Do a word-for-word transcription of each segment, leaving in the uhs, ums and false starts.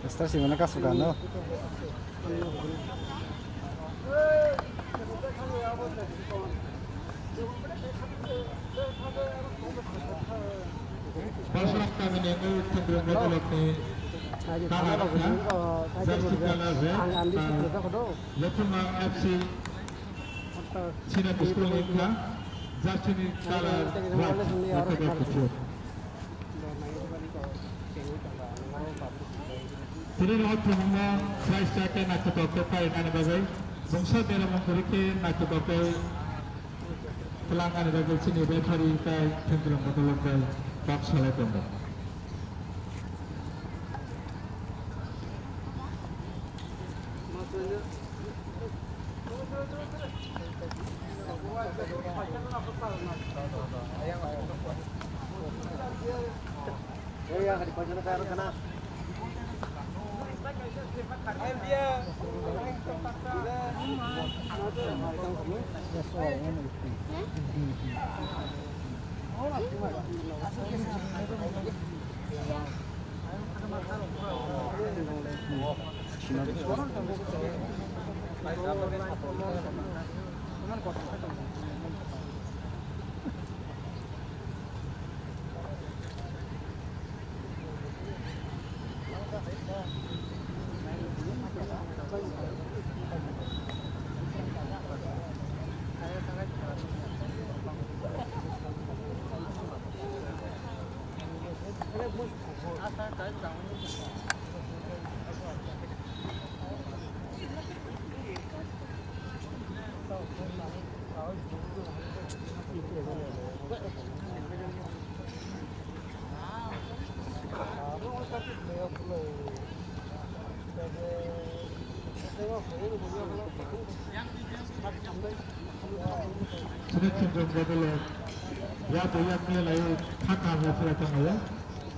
Star simana kasu kano. Basrok kamini o Tendrung Bodolokni colour wngkha jersey colour red, Lethuma F C Senior School wngkha jersey ni colour white, naithok khe kufur. Tini no thumungno prize chate naithotok khe painani bagwi mungsa dera mung kwrwi khe naithotok khe twlangnani bagwi chini referee tei Tendrung Bodolok bai kok salai tongo. Sini Tendrung Bodolok ya to ya khe lai thaka ha phira tong ya.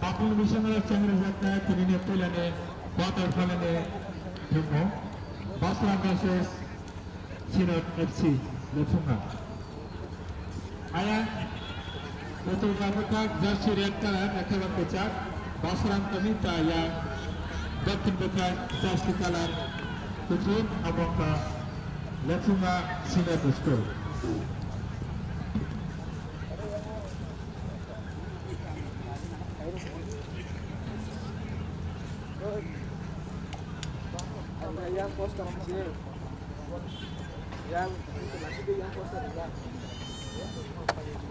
Tapung bising la chengri jakna tini ne pula ne quarter final ne thummo. Basra versus Sinot F C Lethunga. Ayang kuchuk ba bwkhak jersey red colour, naithok khe kwchak, Basram Tomita ayang dokhin bwkhak jersey colour kuchuk, abo wngkha Lethunga Senior School. Yang poster. Yang, yang poster, yang.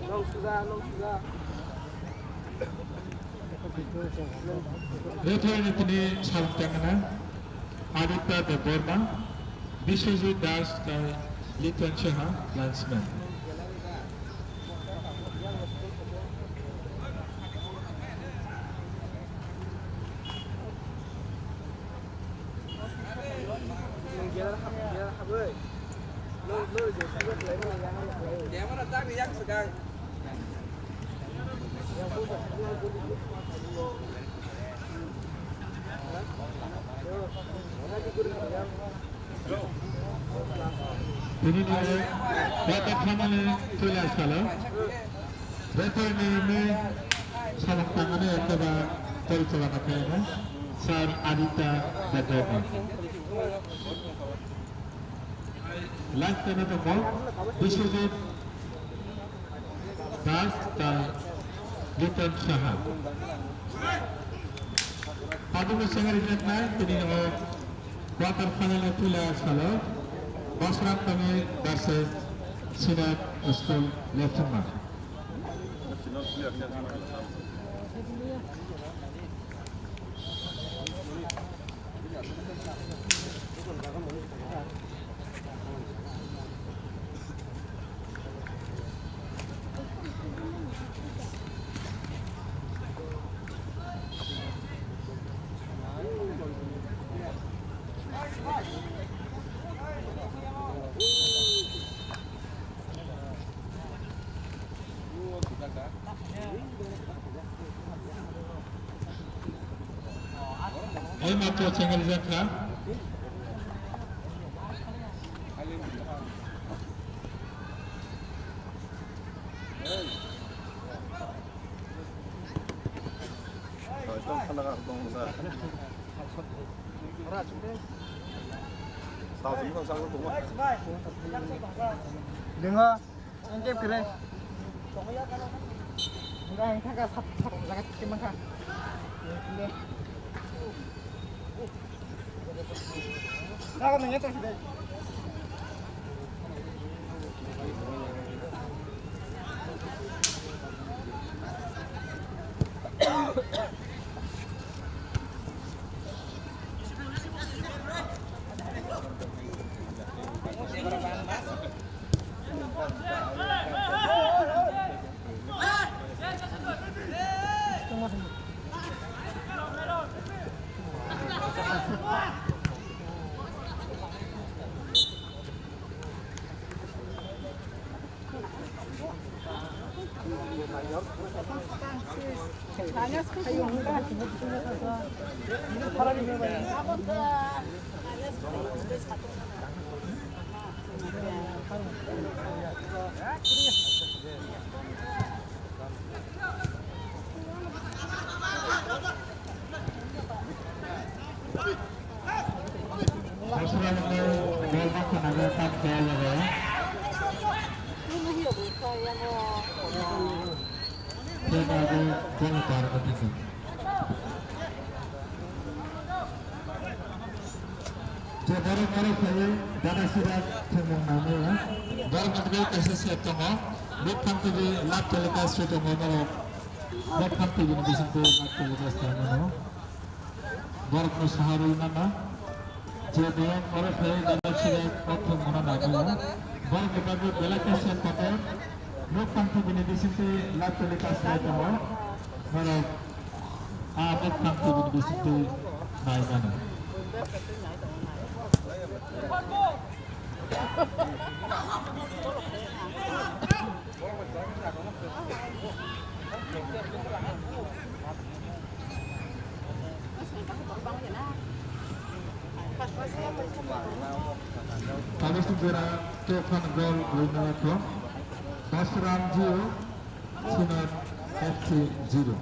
Long sudah, long sudah. Referee ni tini salok tangna Aditya Debbarma, Biswajit Das tei Liton Saha, linesman. Tini ni quarter final ni tuila salo. Referee ni mui salok tangani eba tol cholana khaina Sir Aditya Debbarma. Last time tongo Biswajit Das tei Liton Saha. Tabukni sengari jaknai tini o quarter final ni tuila salo Basram Tomita versus Sinot School Lethunga. Ei matro chengel jakha. Lingo, engke kere. Enggak, engka ka sap sap jaga kiri mangka. Jaga nengya terus deh. Je borok norok khlaiwi dada sida thwngmung nangmaya. Borok nokbo kaisa sep tongo. Buphang twi lab telecast se tongo norok. Buphang twi ni bisingtwi lab telecast khlaimano. Borokno saharwi mano. Je borok norok khlaiwi dada sida thwngmung nangmaya. Borok ni bagwi belai khe sep kotor. Buphang twi ni bisingtwi lab telecast khlai tongo. Norok a buphang twi ni bisingtwi nai mano. Tabuk jora tei phano gol rwna kho. Basram zero, Sinat F C zero.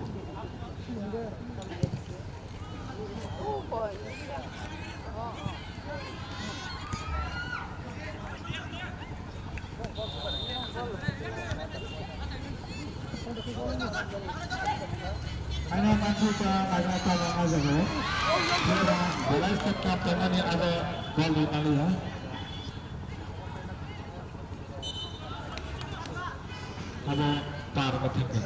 Ano mantu ka naga ka naga jago. Belai step kap tangani ada gol di Malaysia. Abo par ma thangkha.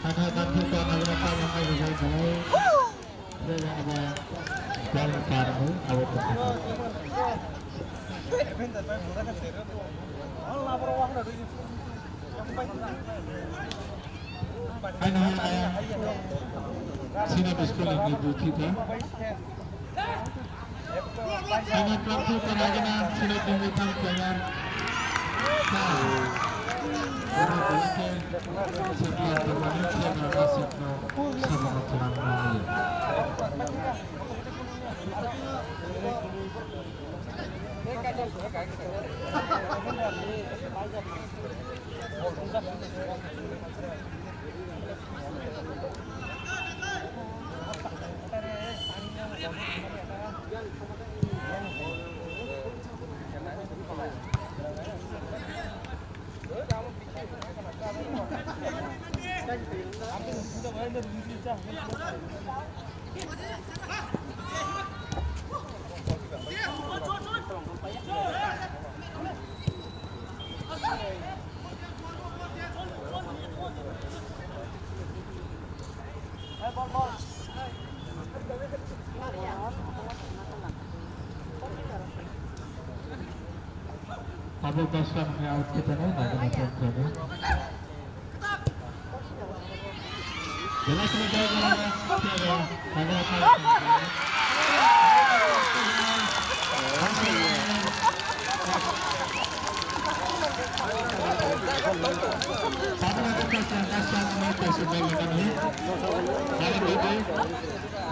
Thangkha, thangkha, thangkha, thangkha. Haino hai ayang Sinat School ni bukhita. Haino prarthi tanagina Sinat ni mitham player. Oro belai khe settler tongmani settler aswkno samung tlang mani. Abo Basram ni out kita na, na, na, na, na.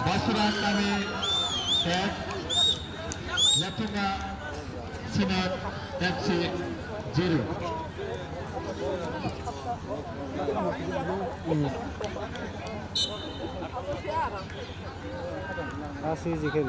Basra kami Latunga Sinet F C zero. Asi jikin.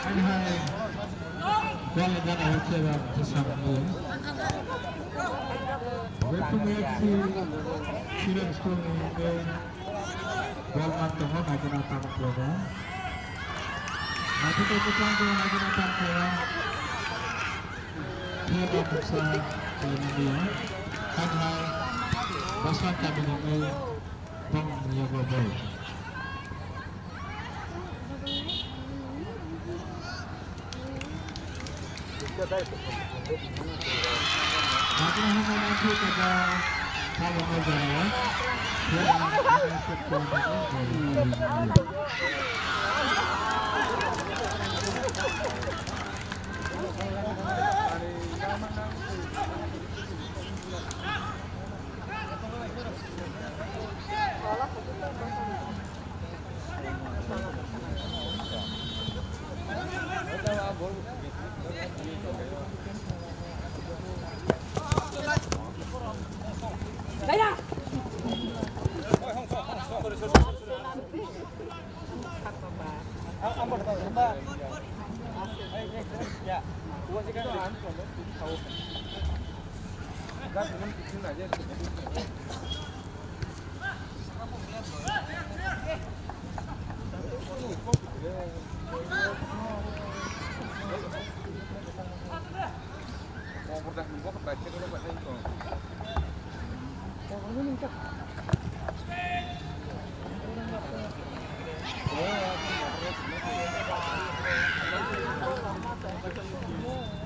Hai hai. Gol gana hwnkhe ba bwskango. Waiphung F C Siren School ni hwnkhe gol man tongo, naikhe na tamo khlaiba. Naikhe to kwchang tongo, naikhe na tamo khlaiba. Khe ba bwsa khlaimani. Hai hai. Bwskan kami ni hwnkhe. Bang yago bol. Hakna hakna mantri kaja, sabana jaya.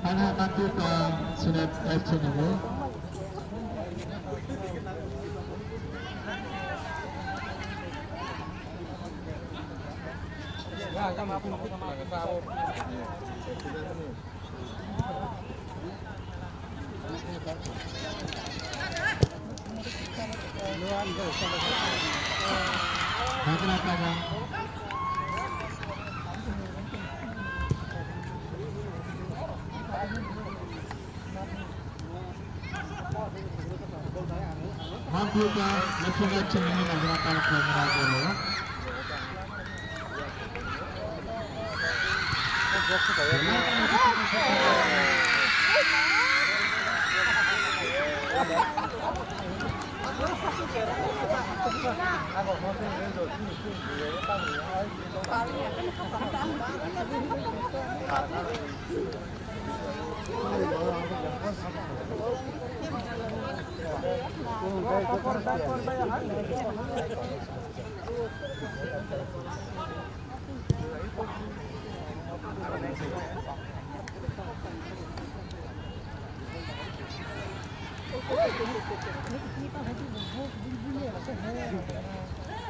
Hana mati ta Sinet F C ni. Mangkuka, Lachunga Chini, Nagra Kalkra, Nagra.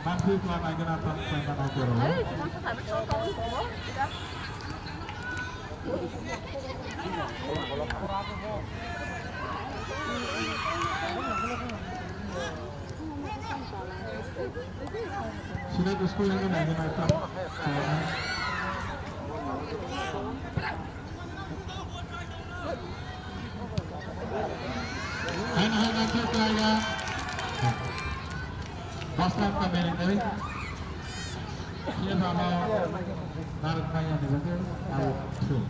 Manthwi khlai naigwna tong saimano borok. Sini school ini naigwna tong saimano. Haino haino khe khlaiya. Boslam kamini tei. Khe bama narwk maya ni bagwi abo thung.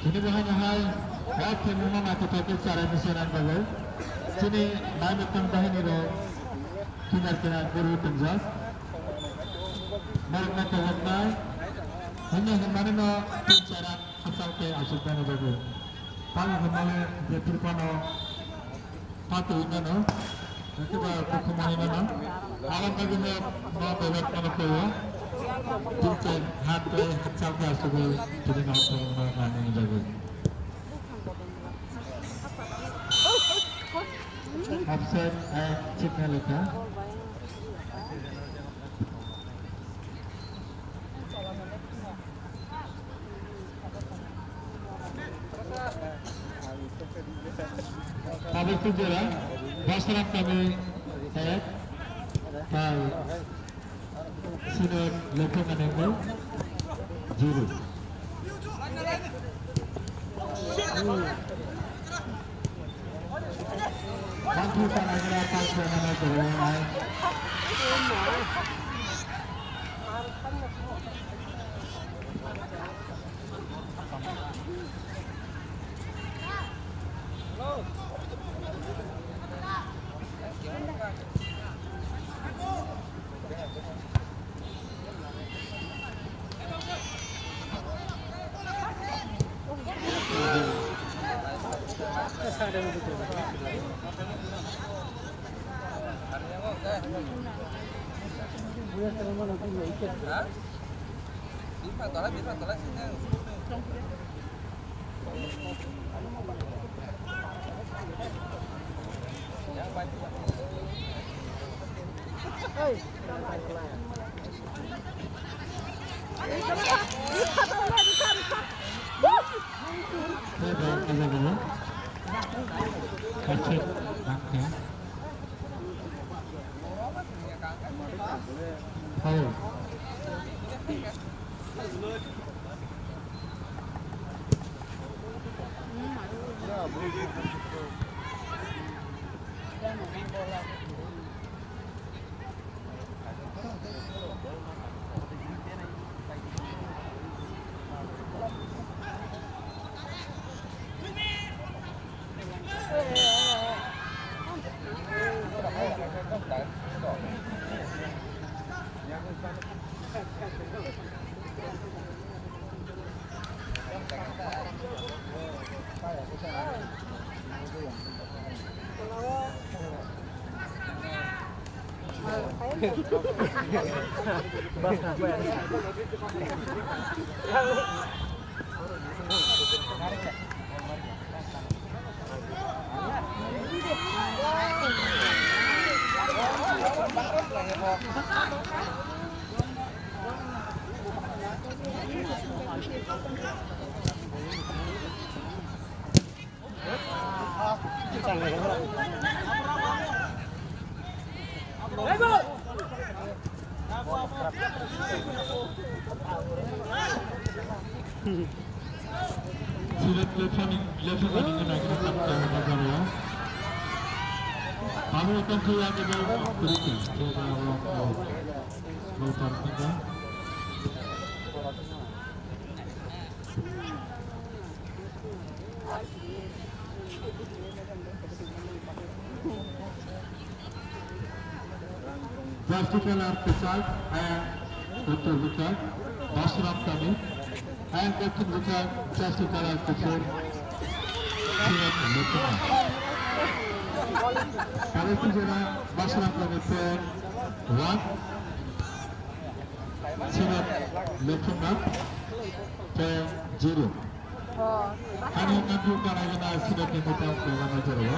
Chini bahai nahai, o khemuma naithothok khe chara ni sena bagwi. Chini bai mwkhang bahai ni rok kinar kinar guru tongjak. Norok no tongwknai. Hwnwi hwnmani no tin chara hachal khe aswk nani bagwi. Tamo hwnmani je Tripura no Patu nano, eke ba kukumani nano. Alam lagi he no bebek nano koyo. Tin char hat pe hachal ke asubu tiri nano tong na nani jago. Offside, eh, chikna lekha. Tabuk twijera, Basra kami ek, tai Sinod Lekha Manengwi, zero. Bangkhi Panagra, Pangkhi Panagra, Foul. Siret lephani, lephani nini nai khe tak khe hwnba jaro. Abo tong khe ya kebo kuri khe. Khe ba abo, abo, abo tar khe ba. Plastic colour kwchak, ayang uttor bwkhak, Basram kami, ayang koktwk bwkhak, plastic colour kuphur, Sirat Lukuma. Kare twijera Basram kami ten one, Sirat Lukuma ten zero. Ani nangkuk kana gana sida kini tang kena na jero.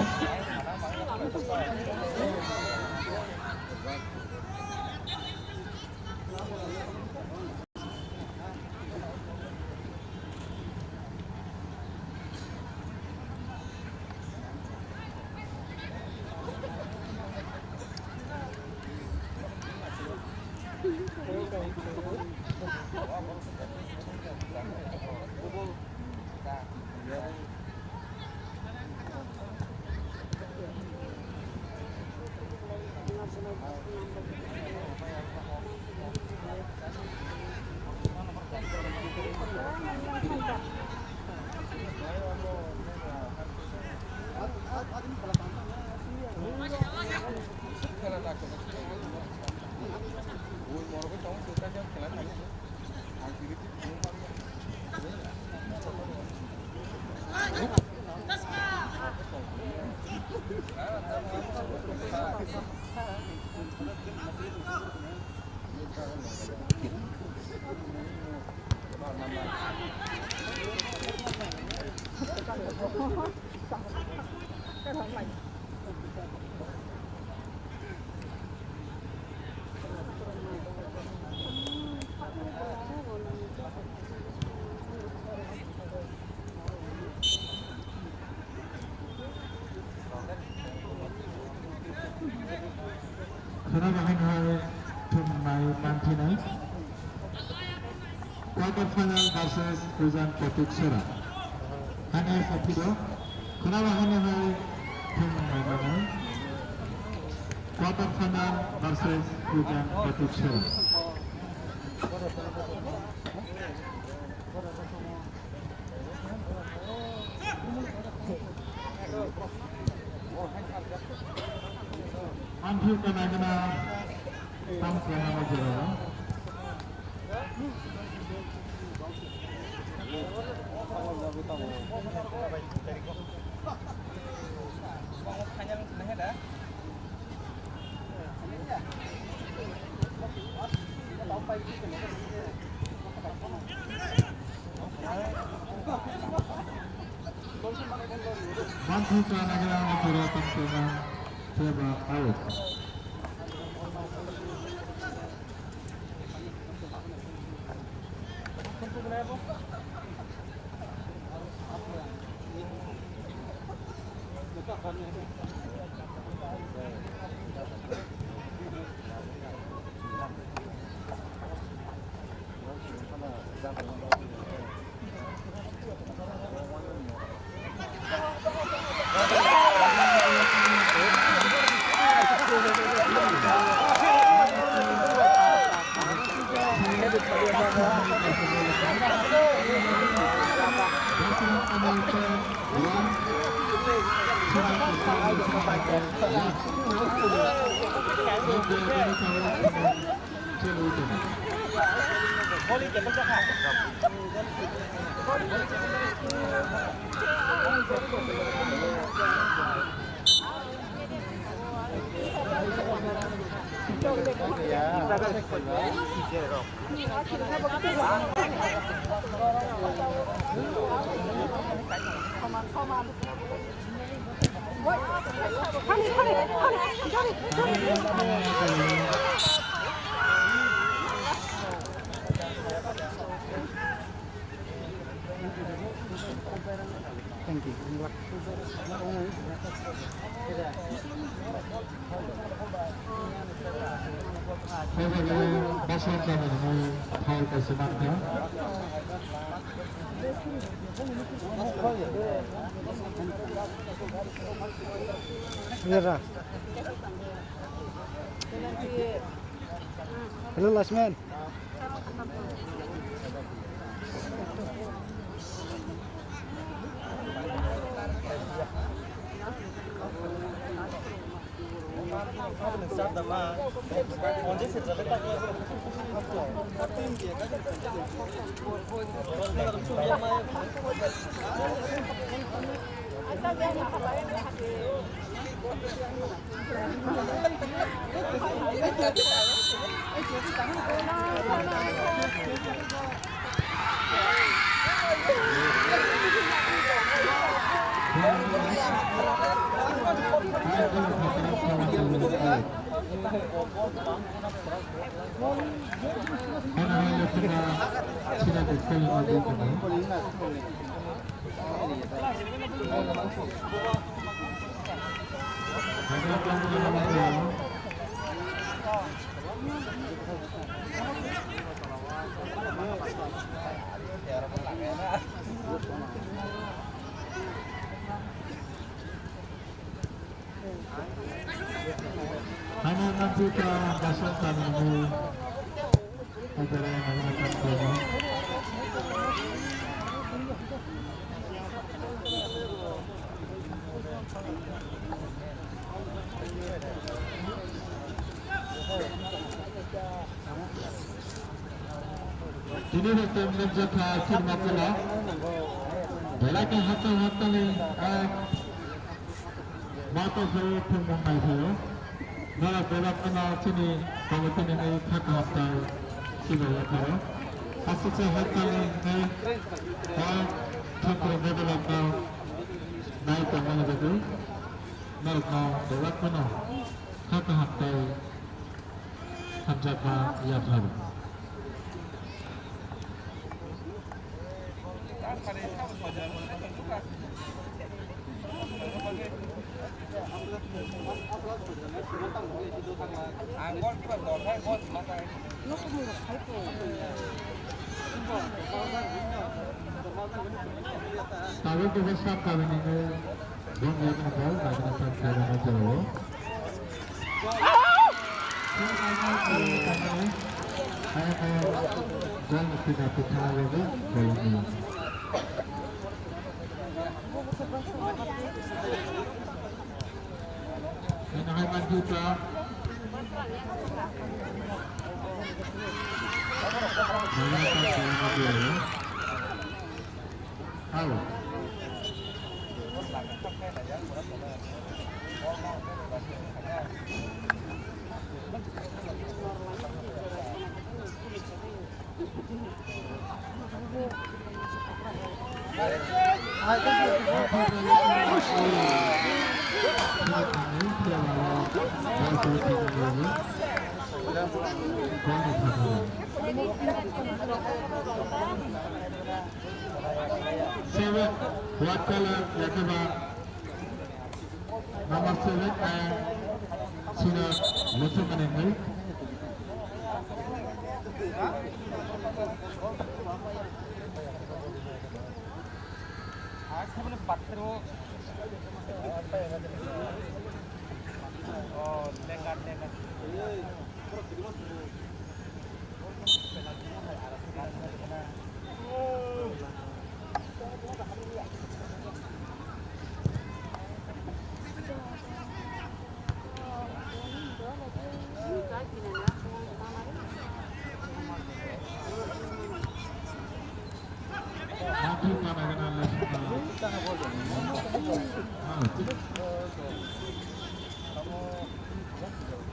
Khwna bahai no hai thumnai manthinai. Quarter final versus Hujan Kotuk Sora. Hane saphido. Khwna bahai no hai thumnai manai. Quarter final versus Hujan Kotuk Sora. Manthok kana kana tam kaya ma jera. Manthok kana kana ma jera tam kaya ma jera out. Thank you. Basra kami ni thal kaisa mankha. Hello, Last Man. Hanya nanti ka basal kami ni. Tini ni tongmung jotha sirma kula. Belai ni hachal hachal ni, ah, Mata se thwngmung nai phaio. Norok bebak no chini committee ni nai kha kaham tai sibai yapharo. Aswk se hai kali nai o thwngmung bebak no nai tongmani bagwi norok no bebak no kha kaham tai hamjakma yapharo. Tabuk kebo sab kabini nai bong yakni bol, kabini sab kabini jorao. Au. Seven, white color, lekha ba. Number seven, and Sina Lusu Manengwi.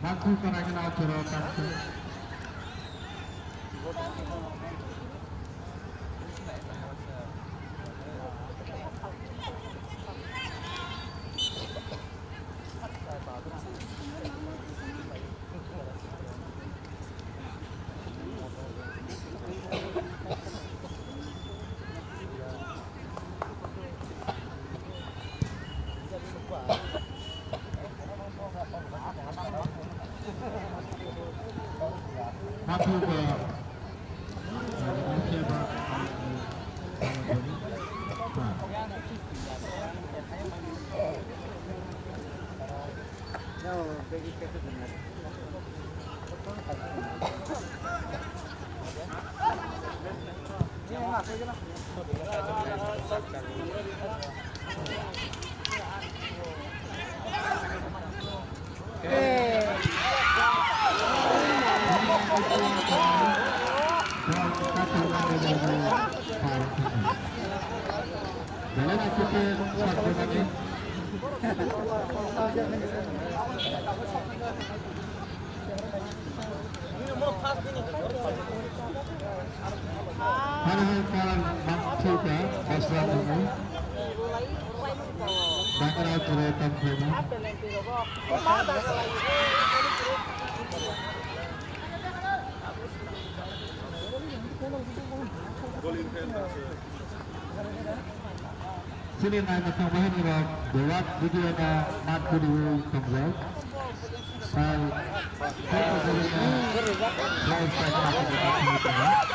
Bangkok kana kana choro kapsu. Hano hai kalang bakti ka basra nungo. Bakra jora tam khaima. Chini naina thangma hani rok bebak video no mat video tongjak. Sai, sai, sai, sai, sai, sai, sai, sai, sai, sai, sai,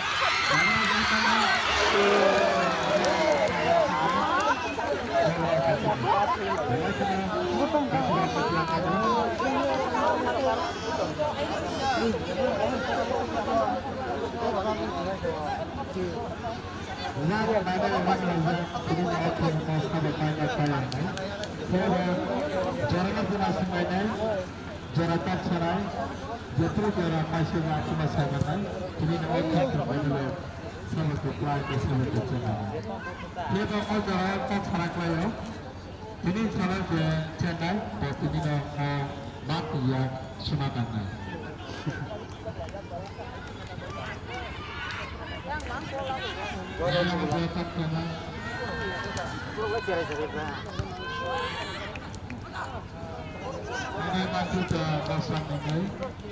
Nari naina rok bakla jak, tini naina thangma sabo kainai kainai. Kebo jorano phano swnglainai, jora tak sanai, jephru jora kaisa jak phano sai manai, tini naina thangma sabo kwplai khe sabo kwchangma. Kebo o jora tak sana klaio. Tini salo je chenai, bo tini no, ah, mat ya suna tangnai.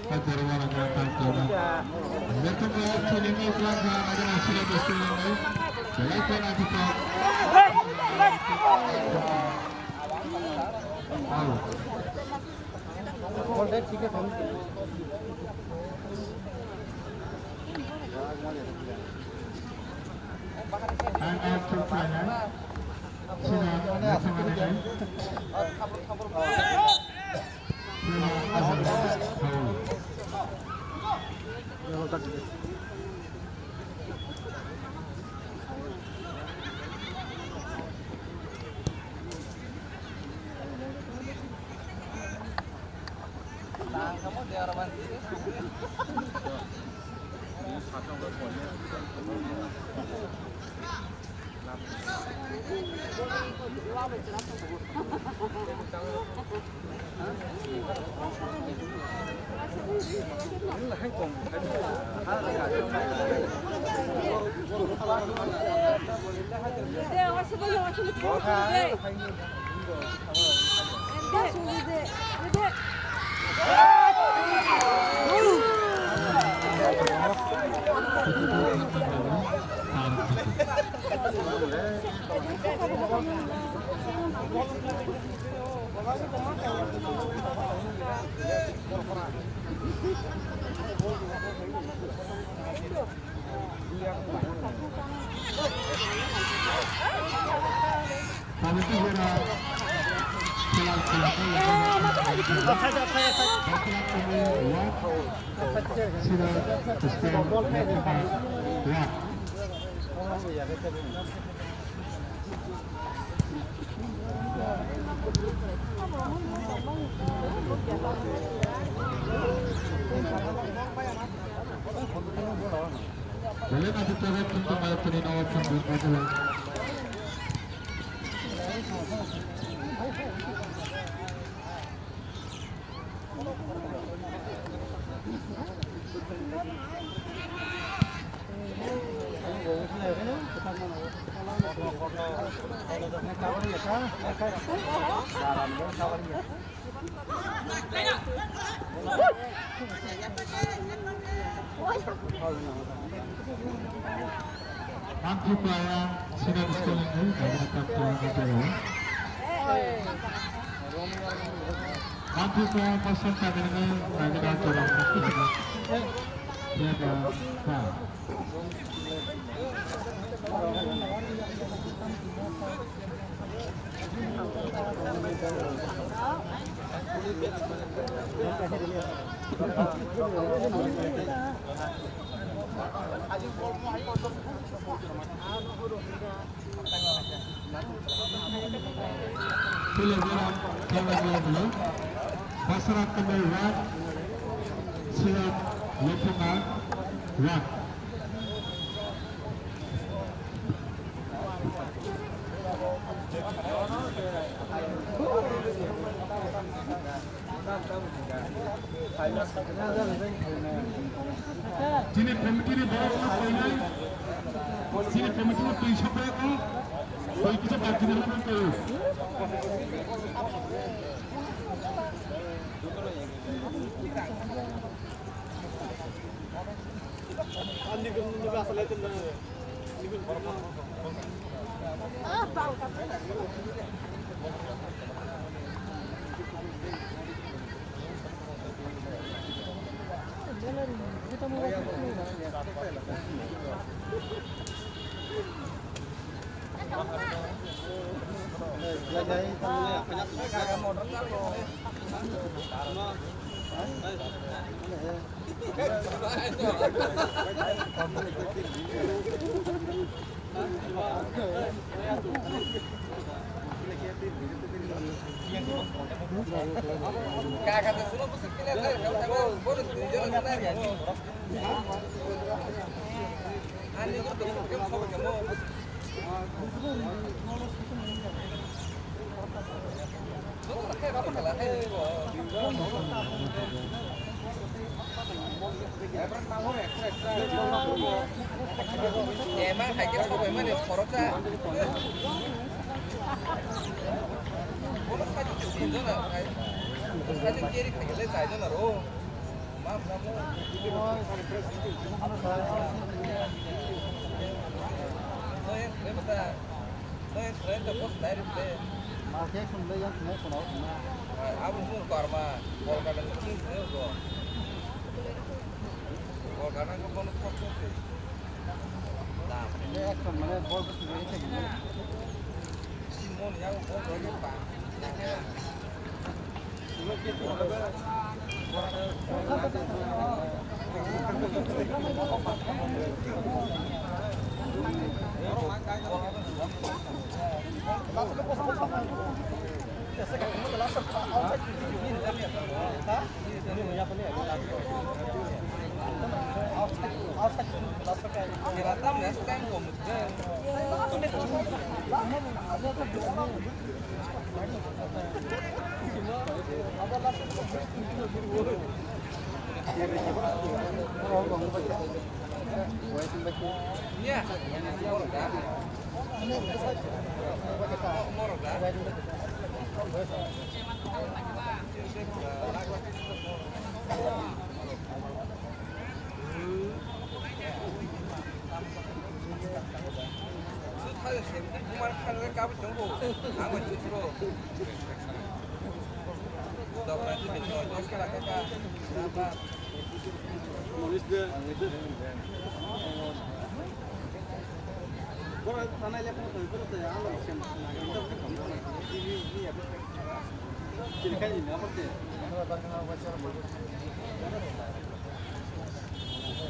Hajar wara nyata kona. Letung ya chini ni ulang ka, ada nasi ada sini ni. Belai kona kita. Au. Ang out to fly na. Sina, letung ada kan? Ang Tripura ya, sina disco ni, bagi nak kau yang kau tahu. Ang Tripura pasal kami ni, bagi nak kau yang kau tahu. Ya, ya, ya. Basra kami wa siya. Lokhonga Rak. Chini committee ni borok no koinai, chini committee no twi sokrai ko, twi kisa bakti na ko. Emang hai khe sobai mani khoroksa. Bono sajwk se sinjana, sajwk carry khaikhe le chaijana ro. Ma bwramo. Noi, noi bata. Noi, noi to post direct le. Ma khe sum le yang sum kono sum na. Abo sum korma, Kolkata se king se ko. Kolkata ko bono post se. Ini action mana bol ke sini action mana?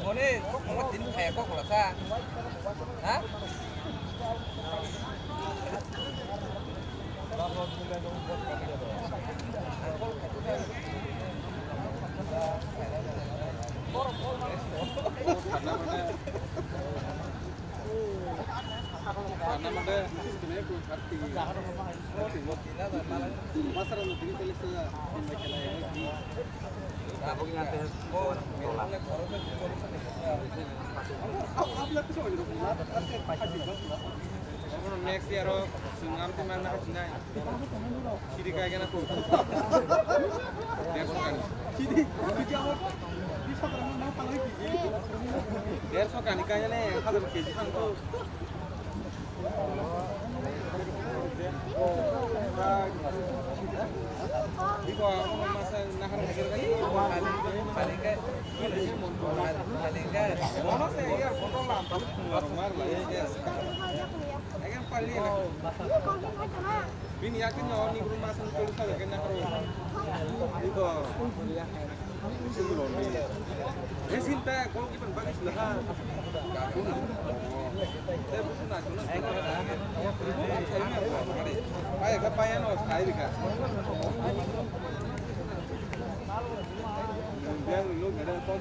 Mone, kok mo tin thaya kok la sa. Ha? Next year o chwng amtwi manna hai sinai. Siri kai gana ko. Derso kani. Siri, siri abo. Derso kani kai gana ek hazar K G thang to. Iko masa nahar hajar kai. Mono se ya photo la. Mar la ya. Egen pali na. Bini yakin no ni guru mas ni tolu sa ke na ko. Ito. Resin ta goalkeeper bagi sila ha. Te busu na kuna. Ay ka paya no sai ka. Mundial lo gada to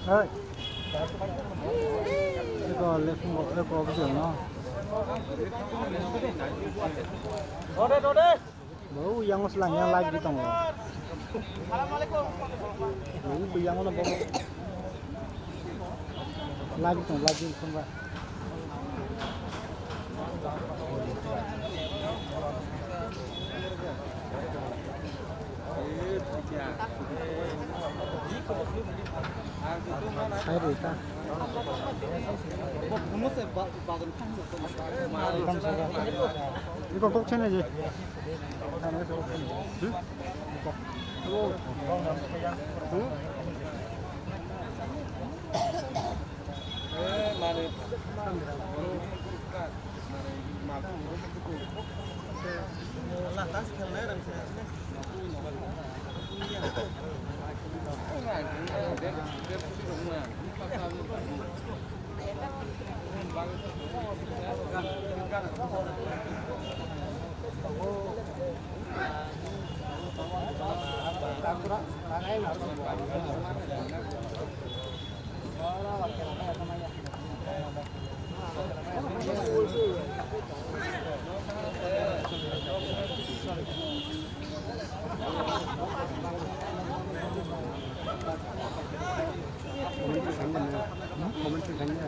Hey. Eko left mo, eko video no. Dode, dode. Bo yang selang yang live di tongo. Bo yang ono bo. Live di tongo, live di tongo. Hai Rita. Iko kok chene je. Hmm? Hmm? Comment khaina, comment khaina.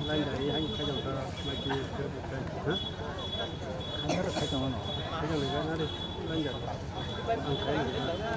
Line dari hai khaijang kha, mai ki, ha? Khaina rok khaijang ano. Khaijang lega nari, line dari. Ang khaina lega.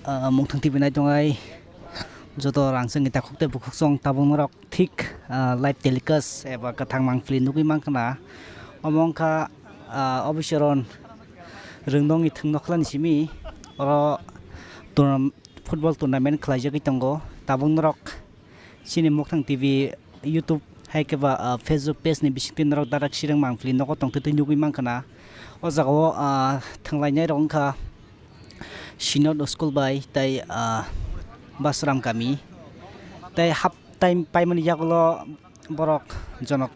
Ah, Mungthang T V nai tongnai joto rang chwngni takhuk tei bukhuk chwng tabuk norok thik, ah, live telecast eba kwthang mangpili nugwi mankha na. Omo wngkha, ah, Obisoron Rwngdongni thwng nokhlani simi oro tournam-, football tournament khlaijagwi tongo. Tabuk norok chini Mukthang T V YouTube hai khe ba, ah, Facebook page ni bisingtwi norok darak sirang mangpili nogo tongtwtwi nugwi mankha na. O jaga o, ah, thwnglainai rok wngkha Synod School bai tei, ah, Basram kami tei half time paimani yagulo borok jonok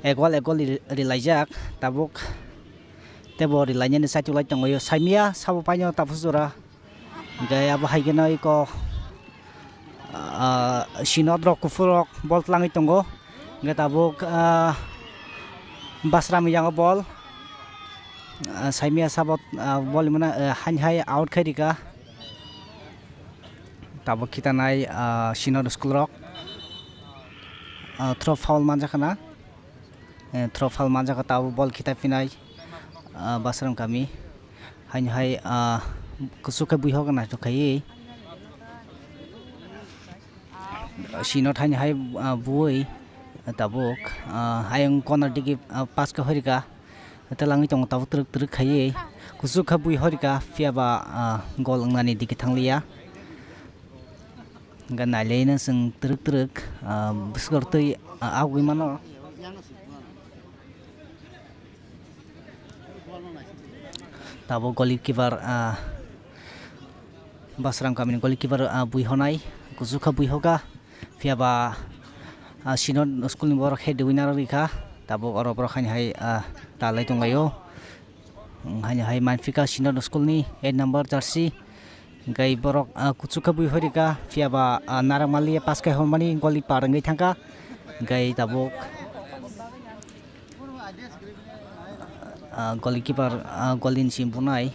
egol egol ri-, rilaijak tabuk tei bo rilainani saichuk lai tongo saimia sabo paino tabuk jora. Hingke abo hai khe no eko, ah, Synod rok kuphur rok bol twlangwi tongo. Hingke tabuk, ah, Basram yango bol, ah, saimia sabo, ah, bol mano, ah, haini hai out khai rika. Tabuk khitanai, ah, Synod school rok, ah, throw foul manjakha na. Eh, throw foul manjak tabuk bol khitai phinai, ah, Basram kami. Haini hai, ah, kuchuk khe buihok naithok khaiwi. Synod haini hai, ah, buwi tabuk, ah, ayang corner digi, ah, pass khe horika. Telangwi tongo tabuk twrwk twrwk khaiwi. Kuchuk khe bui horika phiyaba, ah, gol wngnani digi thangliya. Hingke nailaino chwng twrwk twrwk, ah, bwswk twi, ah, agwi mano. Tabuk goalkeeper, ah, Basram kamini goalkeeper, ah, bui honai, kuchuk khe bui hoka, phiyaba, ah, Synod school ni borok khe dui narwk rikha, tabuk oro borok haini hai, ah, talai tonglaio. Haini hai manphika Synod school ni eight number jersey. Hingke borok, ah, kuchuk khe bui horika, phiyaba, ah, narak maliya pass khe hormani goli par wngwi thangkha. Hingke tabuk, ah, goalkeeper, ah, goli ni simi bunai.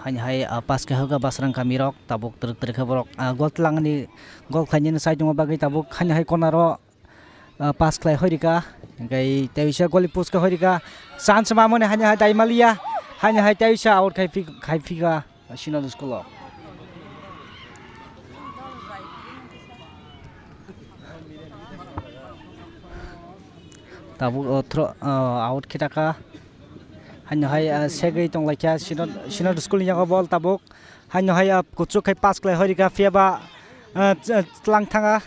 Haini hai, ah, pass khe hoka Basrang kami rok tabuk twrwk twrwk khe borok, ah, gol twlangni gol khlainani saichungo bagwi tabuk haini hai corner o ah, pass khlai horika, hingke teisa goli post khe horika, chance mamani haini hai daimaliya, haini hai teisa out khai phi-, khai phika, Synod school o. Tabuk o thro-, ah, out khitaka, haino hai, ah, segwi tonglaikha Synod, Synod school ni yago bol tabuk. Haino hai, ah, kuchuk khai pass khlai horika, phiyaba, ah, ch-, chwlang thanga.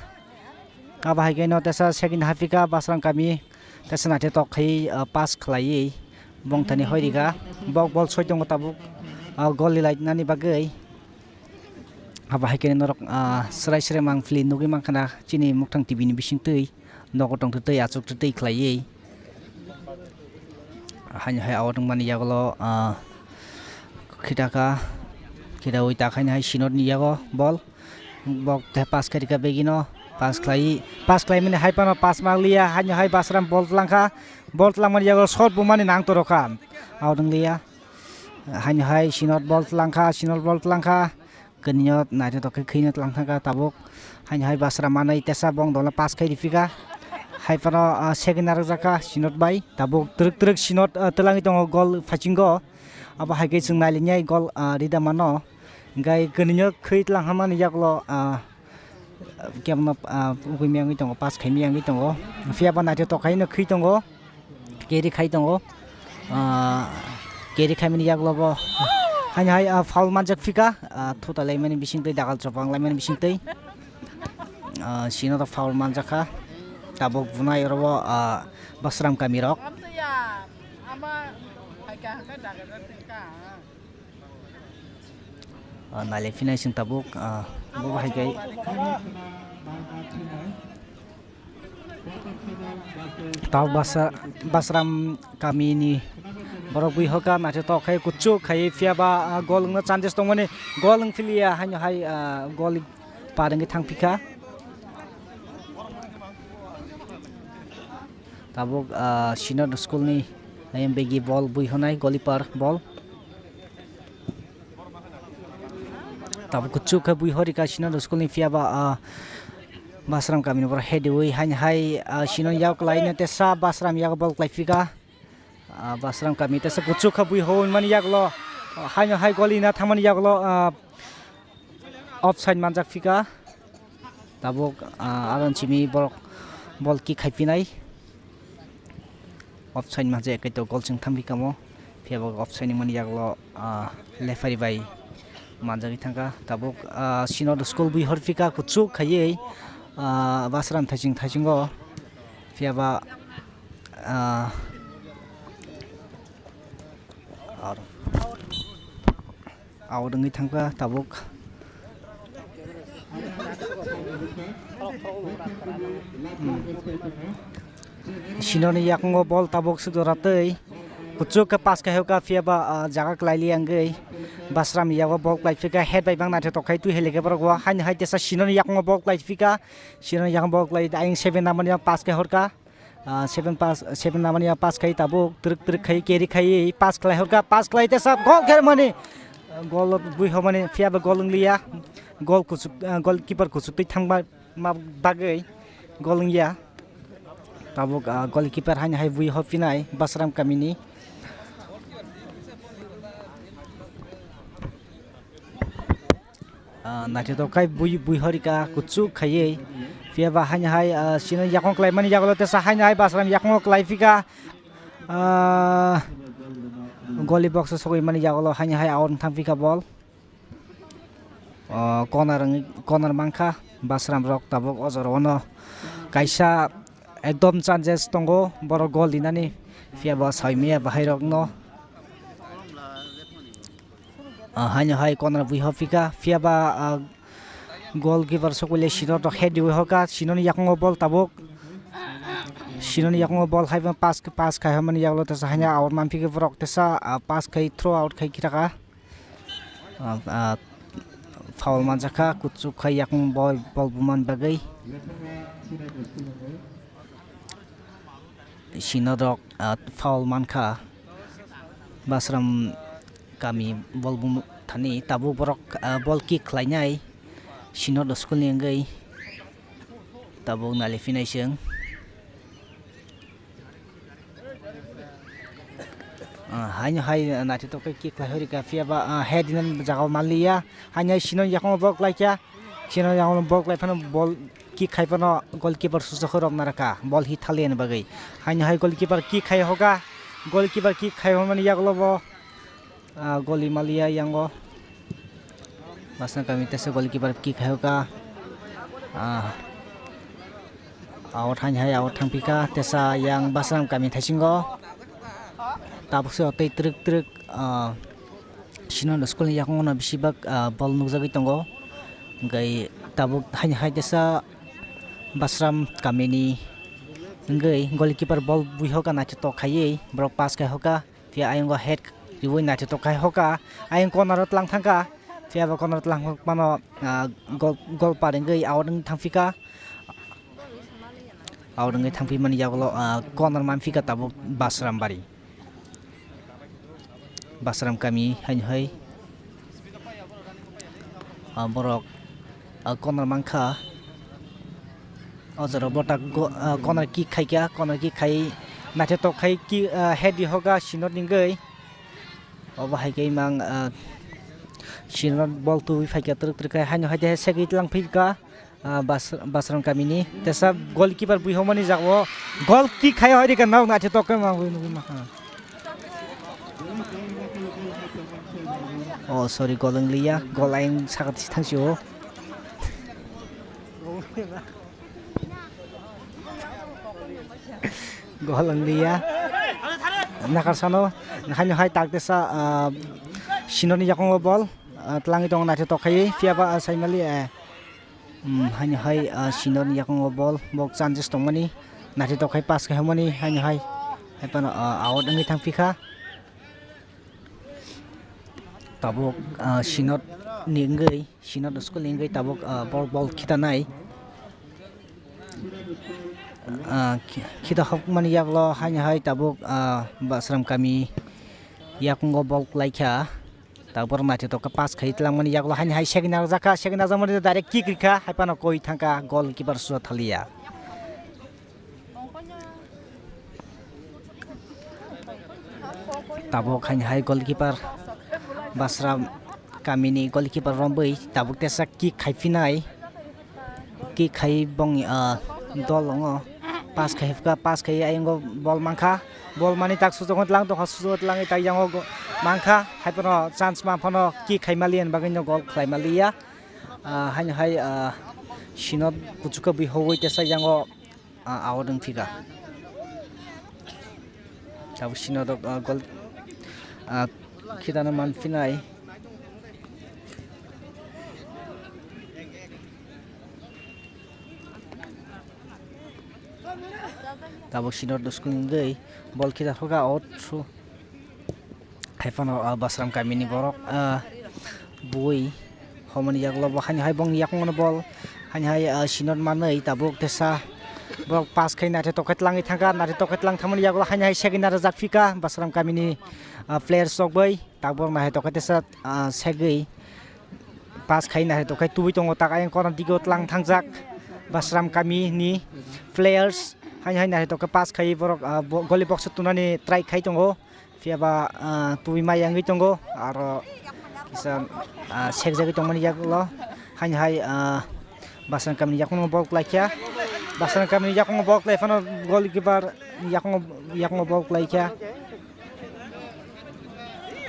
Abo hai khe no tesa second half ka Basrang kami tesa naithe tok khai, ah, pass khlaiwi bongthani horika. Bok bol soi tongo tabuk, ah, goli lai nani bagwi. Abo hai khe norok, ah, srai srai mangpili nugwi mankha na chini Mukthang T V ni bisingtwi. Nogo tongtwtwi achuk twtwi khlaiwi. Haino hai auto mani yagulo, ah, khitaka, khitawi tak haino hai Synod ni yago bol. Bok tei pass khairika begino, pass khlai, pass khlaimani hai phano pass mangliya, haino hai Basram bol tlangkha. Bol tlangmani yago shot bumani nang torokha. Auto wngliya. Haino hai Synod bol tlangkha, Synod bol tlangkha. Kwnwi o naithotok khe khwino tlang thangkha tabuk. Haino hai Basra manwi tesa bong dolo pass khai riphika. Hai phano, ah, second narwkjakha Sinot bai. Tabuk twrwk twrwk Sinot, ah, twlangwi tongo gol phaichingo. Abo hai khe chwng nailinai gol, ah, rida mano. Hingkhai kwnwino khwi tlang hamani yagulo, ah, kebono, ah, ugui miyangwi tongo, pass khai miyangwi tongo. Phiya ba naithotok khaino khwi tongo, carry khai tongo. Ah, carry khaimani yagulo bo haino hai, ah, foul manjak phika, ah, thuta laimani bisingtwi, dagal chopang laimani bisingtwi. Ah, Sinot foul manjakha. Tabuk bunai oro bo, ah, Basram kamirok. Ah, naile phinai chwng tabuk, ah, bo hai khe. Tau Basa-, Basram kamini borok bui hoka naithotok khai kuchuk khai phiya ba, ah, gol wngna chances tongmani gol wng philiya haino hai, ah, gol par wngwi thang phikha. Tabuk, ah, Sinot school ni ayang begi bol bui honai golipar bol. Tabuk kuchuk khe bui horika Sinot school ni phiya ba, ah, Basram kamini borok head ui haino hai, ah, Sinot yak lai no tesa Basram yak bol klai phika. Ah, Basram kami tesa kuchuk khe bui hwnmani yagulo, ah, haino hai goli na thangmani yagulo, ah, offside manjak phika. Tabuk, ah, aron simi borok bol kick khai phinai. Offside manjak ekai to gol chwng thang phika mo. Phiya bo offside ni mani yagulo, ah, referee bai manjagwi thangkha. Tabuk, ah, Sinot school bui hor phika kuchuk khaiwi, ah, Basram thaising thaisingo. Phiya ba, ah, Out wngwi thangkha tabuk. Sinoni yakungo bol tabuk suk jora twi. Kuchuk khe pass kaihoka phiya ba, ah, jaga kwlaili wngwi. Basram yago bol kwlai phika head bai bang naithotok khai twi hai lekhe borok bo. Haini hai tesa Sinoni yakungo bol kwlai phika. Sinoni yakungo bol kwlai ayang seven number ni pass kaihorka. Ah, seven pass, seven namani pass khai tabuk, twrwk twrwk khai carry khai pass khlai horka, pass khlai tesa gol kher mani. Gol bui homani phiya ba gol wngliya. Gol kuchuk, ah, gol keeper kuchuk twi thangma ma bagwi gol wngya. Tabuk, ah, gol keeper haini hai bui hopinai Basram kamini. Ah, naithotok khai bui, bui horika kuchuk khaiwi. Phiya ba haini hai, ah, Sinoni yakung kwlaimani yagulo tesa haini hai Basram yakungo kwlai phika. Ah, goli box o sogwi mani yagulo haini hai out thang phika bol. Ah, corner wngwi, corner mankha Basram rok tabuk o jora o no kaisa ekdom chances tongo borok gol dinani. Phiya ba saimaya bahai rok no. Ah, haino hai corner bui hopika, phiya ba, ah, goalkeeper sokole Sinot rok head riwi hoka, Sinoni yakungo bol tabuk. Sinoni yakungo bol hai pass, pass khai hamani yagulo tesa haino out manphika borok tesa, ah, pass khai throw out khai khitaka. Ah, ah, foul manjakha, kuchuk khai yakung bol, bol buman bagwi. Sinot rok, ah, foul mankha. Basram kami bol bum thani tabuk borok, ah, bol kick khlainai Sinot school ni wngwi tabuk nali phinai chwng. Ah, haino hai naithotok khe kick khlai hori ka phiya ba, ah, head in jaga o manliya. Haino hai Sinoni yakungo bol khlaikha. Sinoni yakungo bol khlai phano bol kick khai phano goalkeeper suchok rok naraka bol hit thaliya ni bagwi. Haino hai goalkeeper kick khai hoka. Goalkeeper kick khai hwnmani yagulo bo, ah, goli maliya yango. Basna kami tesa goalkeeper kick khai hoka. Ah, out haino hai out thangphika tesa yang Basram kami thaisingo. Tabuk se tei twrwk twrwk, ah, Sinoni school ni yakungo no bisi bak, ah, bol nukjagwi tongo. Hwnkhe tabuk haino hai tesa Basram kamini wngwi goalkeeper bol bui hoka naithotok khaiwi borok pass khai hoka. Phiya ayongo head riwi naithotok khai hoka. Ayang corner o tlang thangka. Phiya bo corner o tlang hok mano, ah, gol, gol par wngwi out wng thangphika. Out wngwi thangphimani yagulo, ah, corner manphika tabuk Basrambari. Basram kami haino hai, ah, borok, ah, corner mankha. O jora bo tak go-, ah, corner kick khai kha, corner kick khai naithotok khai ki, ah, head di hoka Sinot ni gwi. Obo hai khe mang, ah, Sinot bol tubui phai kha twrwk twrwk khai, haino hai de segwi tlang phi kha, ah, Bas-, Basram kamini. Tesa goalkeeper bui homani jago goal kick khai hoi de kha, nok naithotok khe mang bui nugwi ma kha. Oh, sorry, goal wng liya, goal ayang saka thang si o. Goal wng liya. Nakar sano, haino hai tak tesa, ah, Sinoni yakungo bol, ah, tlangi tongo naithotok khai, phiya ba, ah, saimali, eh. Hmm, haino hai, ah, Sinoni yakungo bol, bok chances tongmani, naithotok khai pass khai hwnmani, haino hai, hai phano, ah, out wngwi thang phi kha. Tabuk, ah, Sinot ni wngwi, Sinot school ni wngwi tabuk, ah, bol, bol khitanai. Ah, khi-, khita hokmani yaklo haino hai tabuk, ah, Basram kami yakungo bol kwlai kha. Tabuk borok naithotok khe pass khai twlangmani yaklo haino hai second narwkjak kha, second narwkjakmani direct kick rikha, hai phano koi thangkha, goalkeeper suja thaliya. Tabuk haino hai goalkeeper Basra kamini goalkeeper romwi tabuk tesa kick khai phinai. Kick khai bongni, ah, dol wngo. Pass khai phukha, pass khai ayongo bol mankha. Bol mani tak sujogo tlang tongkha, sujogo tlang tak yango go-, mankha. Hai phano chance ma phano kick khai maliya bagwi no goal khlai maliya. Ah, haino hai, ah, Sinot kuchukha bui hogwi tesa yango, ah, out wng phika. Tabuk Sinot, ah, goal, ah, khitano man phinai. Tabuk Sinot school ni wngwi bol khita hoka out su. Hai phano, ah, Basram kamini borok, ah, bui homoni yagulo bo haino hai bongni yakungo bol haino hai, ah, Sinot manwi tabuk tesa borok pass khai naithotok khe tlangwi thangkha, naithotok khe tlang thangmani yagulo haino hai second narwkjak phika Basram kamini, ah, players rok bai tabuk naithotok khe tesa, ah, segwi pass khai naithotok khe tubui tongo tak ayang corner digo tlang thangjak Basram kamini players haino hai naithotok khe pass khai borok, ah, bo-, goalie box o tunani try khai tongo. Phiya ba, ah, twi mai yangwi tongo, aro kisa, ah, sekjagwi tongmani yagulo. Haino hai, ah, Basran kamini yakungo bol kwlai kha. Basran kamini yakungo bol kwlai phano goalkeeper yakungo, yakungo bol kwlai kha.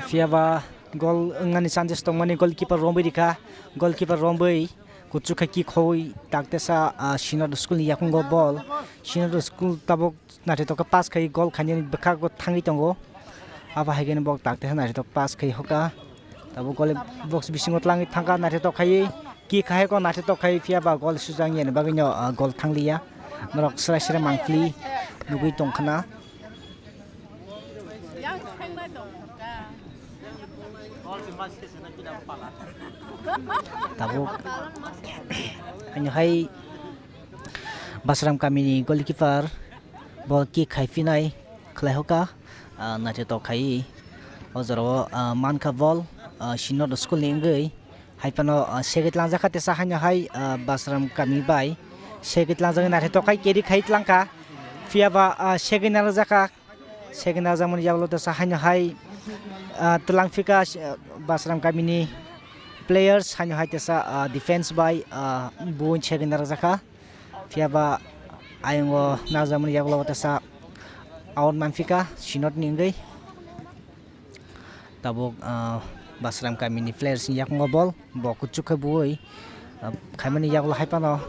Phiya ba goal wngnani chances tongmani goalkeeper romwi rikha. Goalkeeper romwi kuchuk khai kikhoi tak tesa, ah, Sinot school ni yakungo bol. Sinot school tabuk naithotok khe pass khai goal khainani bwkhak bo thangwi tongo. Abo hai khe bok tak tesa naithotok pass khai hoka. Tabuk goal box bisingo tlangwi thangkha naithotok khai kick khai ko naithotok khai phiya ba goal sujak yani bagwi no, ah, goal thangliya. Norok srai srai mangpli nugwi tongkhana. Tabuk haino hai Basram kamini goalkeeper bol kick khai phinai khlai hoka, ah, naithotok khai o jorao, ah, mankha bol, ah, Sinot school ni wngwi hai phano, ah, segwi tlangjak kha tesa haino hai, ah, Basram kami bai segwi tlangjak naithotok khai carry khai tlangkha phiya ba, ah, segwi narwkjak kha. Second narwkjakmani yagulo tesa haino hai, ah, twlang phika, ah, Basram kamini players haino hai tesa, ah, defense bai, ah, buin second narwkjakha. Phiya ba ayongo narwkjakmani yagulo tesa out manphika Sinot ni wngwi. Tabuk, ah, Basram kamini players ni yakungo bol. Bo kuchuk khe buwi, ah, khaimani yagulo hai phano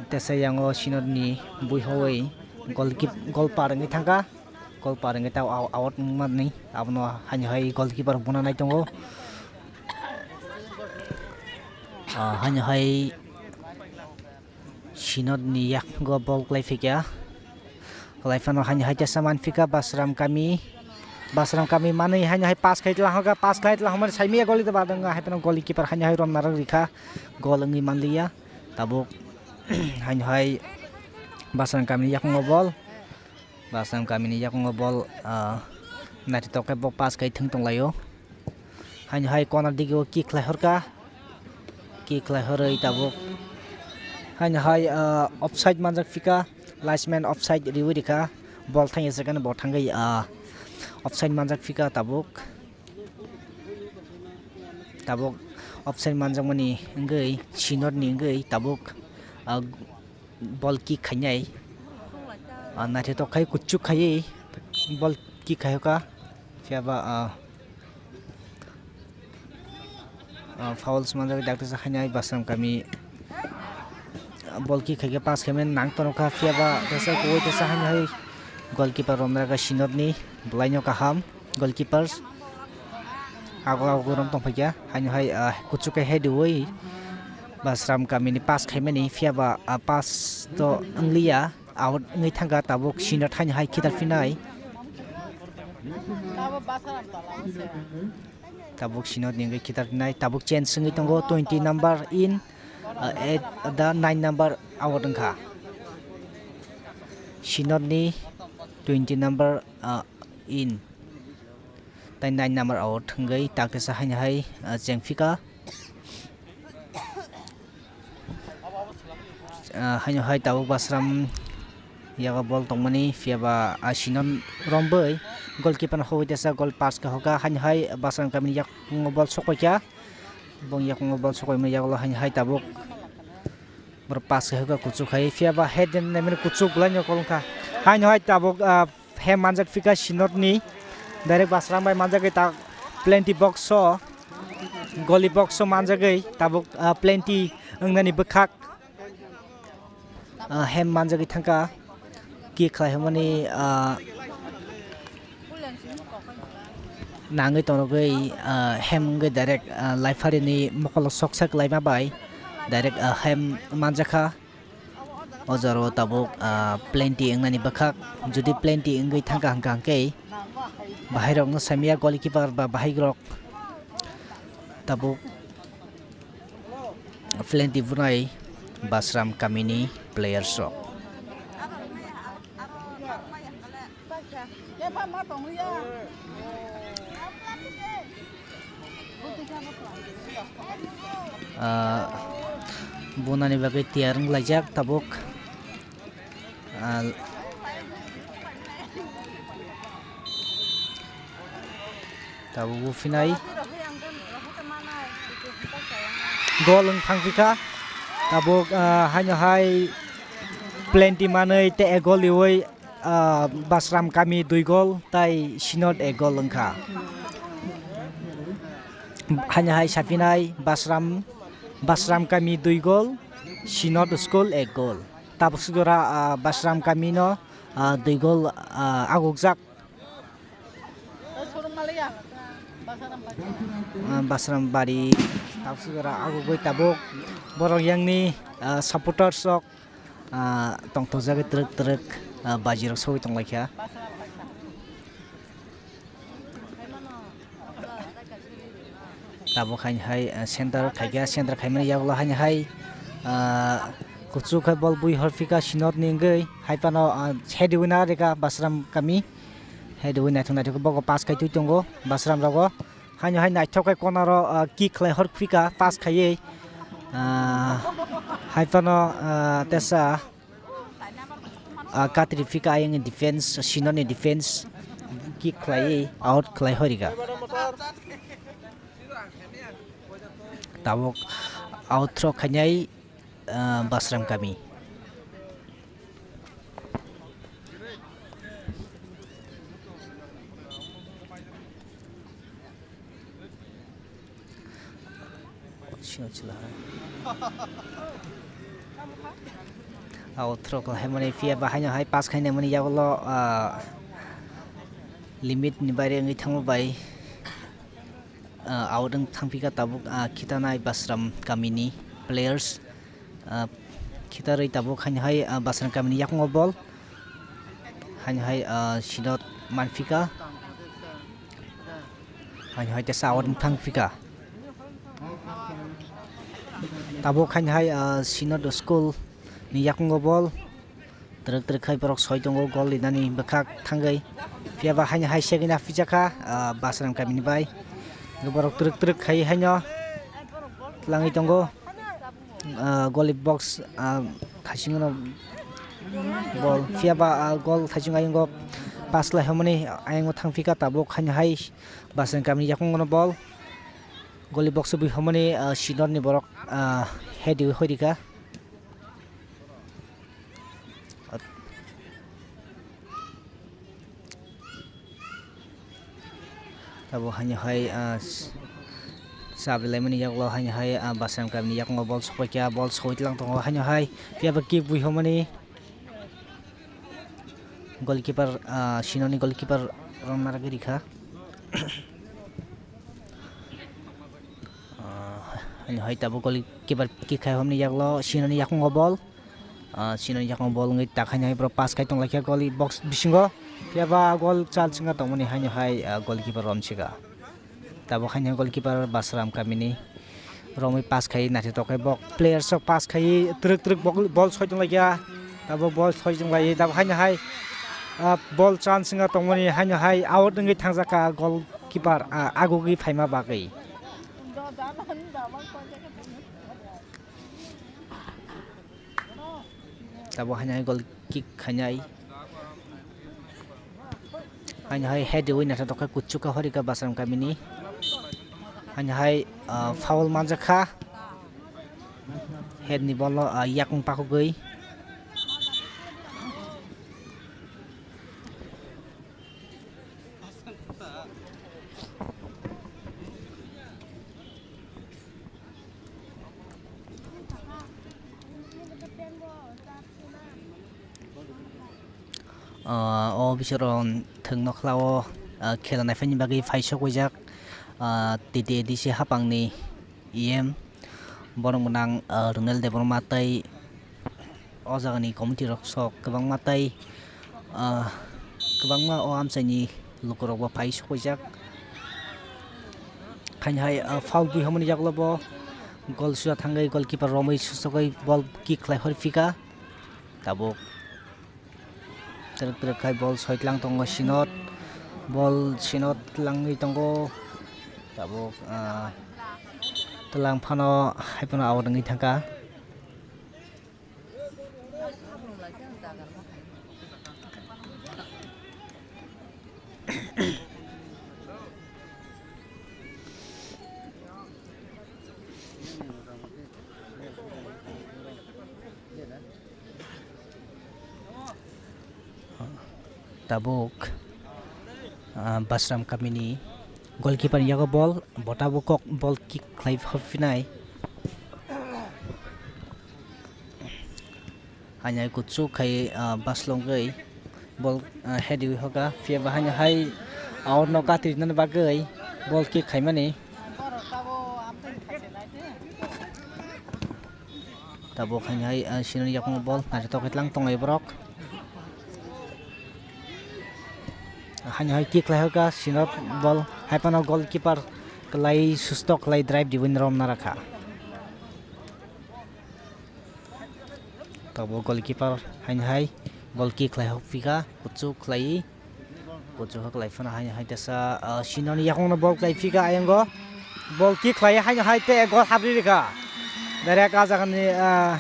tesa yango Sinot ni bui hoi goal keep-, goal par wngwi thangkha. Goal par wngwi ta out, out wngmani abono haino hai goalkeeper buna nai tongo. Ah, haino hai Sinot ni yakungo bol kwlai phikya. Kwlai phano haino hai tesa manphika Basram kami. Basram kami manwi haino hai pass khai tlang hoka, pass khai tlang hokmani saimaya goli da badonga hai phano goalkeeper haino hai rom narwk rikha. Goal wngwi manliya. Tabuk haino hai Basram kami yakungo bol. Basram kamini yakungo bol, ah, naithotok khe bo pass khai thwng tonglaio. Haino hai corner digi o kick khlai horka. Kick khlai horwi tabuk Haino hai, ah, offside manjak phika, linesman offside riwi rikha, bol thangya se khe bo thangwi, ah, offside manjak phika tabuk. Tabuk offside manjakmani wngwi, Sinot ni wngwi tabuk, ah, bol kick khainai. Ah, naithotok khai kuchuk khaiwi bol kick khai kha. Phiya ba, ah, ah, fouls manjak, dakti sa haino hai Basram Kami, ah, bol kick khai khe pass khaimani nang tono kha, phiya ba tesa kuwi tesa haino hai goalkeeper romna kha Sinot ni, belai no kaham goalkeepers. Ago ago rom tong phaikha, haino hai, ah, kuchuk khe head wi Basram Kami ni pass khaimani, phiya ba, ah, pass to wngliya. Out wngwi thangkha tabuk Sinot haino hai khitar phinai. Tabuk Sinot ni wngwi khitar phinai, tabuk change wngwi tongo, twenty number in, uh, eight, the nine number out wngkha. Sinot ni twenty number, uh, in. Tai nine number out wngwi takteisa haino hai, ah, chengphika. Ah, haino hai tabuk Basram yago bol tongmani, phiya ba, ah, Sinot romwi goalkeeper no hoi tesa goal pass kha hoka, haino hai Basram Kami ni yakungo bol sokpaikha. Bong yakungo bol sokpaimani yagulo haino hai tabuk borok pass khe hoka kuchuk hai, phiya ba head den naimani kuchuk belai no kolong kha. Haino hai tabuk, ah, hem manjak phika Sinot ni, direct Basram bai manjak ta penalty box o, goalie box o manjagwi tabuk, ah, penalty wngnani bwkhak, ah, hem manjagwi thangkha, kick khlai hwnmani, ah, nangwi tonogwi, ah, hem wngwi direct, ah, laipharini mokolo soksa kwlaima bai direct, ah, hem manjakha. O jora o tabuk, ah, penalty wngnani bwkhak, jodi penalty wngwi thangkha hwnkha hwnkhe bahairokno saimaya goalkeeper ba bahairok tabuk penalty bunai Basram Kamini players rok. Ah, bunani bagwi tiyar wnglaijak tabuk. Ah, tabuk buphinai. Gol wng thangphikha. Tabuk, ah, haino hai penalty manwi tei ek gol riwi, ah, Basram Kami dui gol tei Sinot ek gol wngkha. Haino hai saphinai Basram, Basram Kami dui gol, Sinot School ek gol. Tabuk sugora, ah, Basram Kamino, ah, dui gol, ah, agukjak. Ah, Basram Bari tabuk sugora agukgwi tabuk borok yangni, ah, supporters rok, ah, tongthokjagwi twrwk twrwk, ah, baji rok sogwi tonglaikha. Tabuk haino hai, ah, center khaikha, center khaimani yagulo haino hai, ah, kuchuk hai bol bui horphika Sinot ni wngwi hai phano, ah, head winner rika Basram Kami. Head win naithok naithok bogo pass khai twi tongo Basram rogo. Haino hai naithok khai corner o, ah, kick khlai horphika pass khaiwi. Ah, hai phano, ah, tesa, ah, katri phika ayang defense, Sinot ni defense kick khlaiwi out khlai horika. Tabuk out throw khainai, ah, Basram Kami. Sino chila hai. Au throw ko hai mani phiya ba haino hai pass khaina mani yagulo, ah, limit ni baire wngwi thangma bai, ah, out wng thangphika tabuk, ah, khitanai Basram Kamini players. Ah, khitarwi tabuk haino hai, ah, Basram Kamini yakungo ball. Haino hai, ah, Sinot manphika. Haino hai tesa out wng thangphika. Tabuk haino hai, ah, Sinot School ni yakungo ball. Twrwk twrwk khai borok soi tongo gol rinani bwkhak thangwi. Phiya ba haino hai segwi na phijakha, ah, Basram Kamini bai. Borok twrwk twrwk khai haino twlangwi tongo. ah, goal box, ah, thaisingo bol. Phiya ba, ah, goal thaising ayongo pass khlai hwnmani ayongo thangphika tabuk haino hai Basrang kamini yakung no bol. Goal box bui hwnmani, ah, Sinor ni borok, ah, head iwi hoi rikha. Abo haino hai, ah, s-, sabrilaimani yagulo haino hai, ah, Basrang kamini yakungo bol sokpaikha, bol soi tlang tongo haino hai. Phiya ba kick bui hwnmani goalkeeper, ah, Sinoni goalkeeper romna rwgwi rikha. Ah, haino hai tabuk goalkeeper kick khai hwnmani yagulo Sinoni yakungo bol. Ah, Sinoni yakungo bol wngwi tak haino hai borok pass khai tonglaikha goal box bisingo. Phiya ba goal chance wngkha tongmani haino hai, ah, goalkeeper romsikha. Tabuk haino goalkeeper Basram kamini romwi pass khai naithotok khe bok players rok pass khai twrwk twrwk bok bol soi tonglaikha. Tabuk bol soi tonglai tabuk haino hai, ah, bol chance wngkha tongmani haino hai out wngwi thangjakha goalkeeper, ah, agugwi phaima bagwi. Tabuk haino hai goal kick khainai. Haino hai head riwi naithotok khe kuchuk khe horika Basram kamini. Haino hai, ah, foul manjakha. Head ni bolo, ah, yakung pakugwi. Ah, o bisoro thwng nokhlao, ah, khela naiphani bagwi phai sokwijak, ah, T T A D C hapangni E M, borok gwnang, ah, Runel Debbarma tei o jagani committee rok sok kwbangma tei, ah, kwbangma o amchaini lukurokbo phai sokwijak. Haino hai, ah, foul bui hwnmani yagulo bo goal suya thangwi goalkeeper romwi susogwi bol kick khlai horphika. Tabuk twrwk twrwk khai bol soi tlang tongo Sinot. Bol Sinot tlangwi tongo. Tabuk, ah, tlang phano hai phano out wngwi thangkha. Tabuk, ah, Basram kamini goalkeeper ni yago bol, bo tabuk kok bol kick khlai hophinai. Haino hai kuchuk khai, ah, baslogwi bol, ah, head riwi hoka, phiya ba haino hai out no gatwi rinani bagwi bol kick khaimani. Tabuk haino hai, ah, Sinoni yakungo bol naithotok khe tlang tonglai borok. Haino hai kick khlai hoka Sinot bol hai phano goalkeeper kwlai susto kwlai drive diwi romna rakha. Tabuk goalkeeper haino hai bol kick khlai hokphika kuchuk khlai. Kuchuk khlai phano haino hai tesa, ah, Sinoni yakungno bol khlai phika ayongo. Bol kick khlai haino hai te goal habri rikha. Direct ah jagani, ah,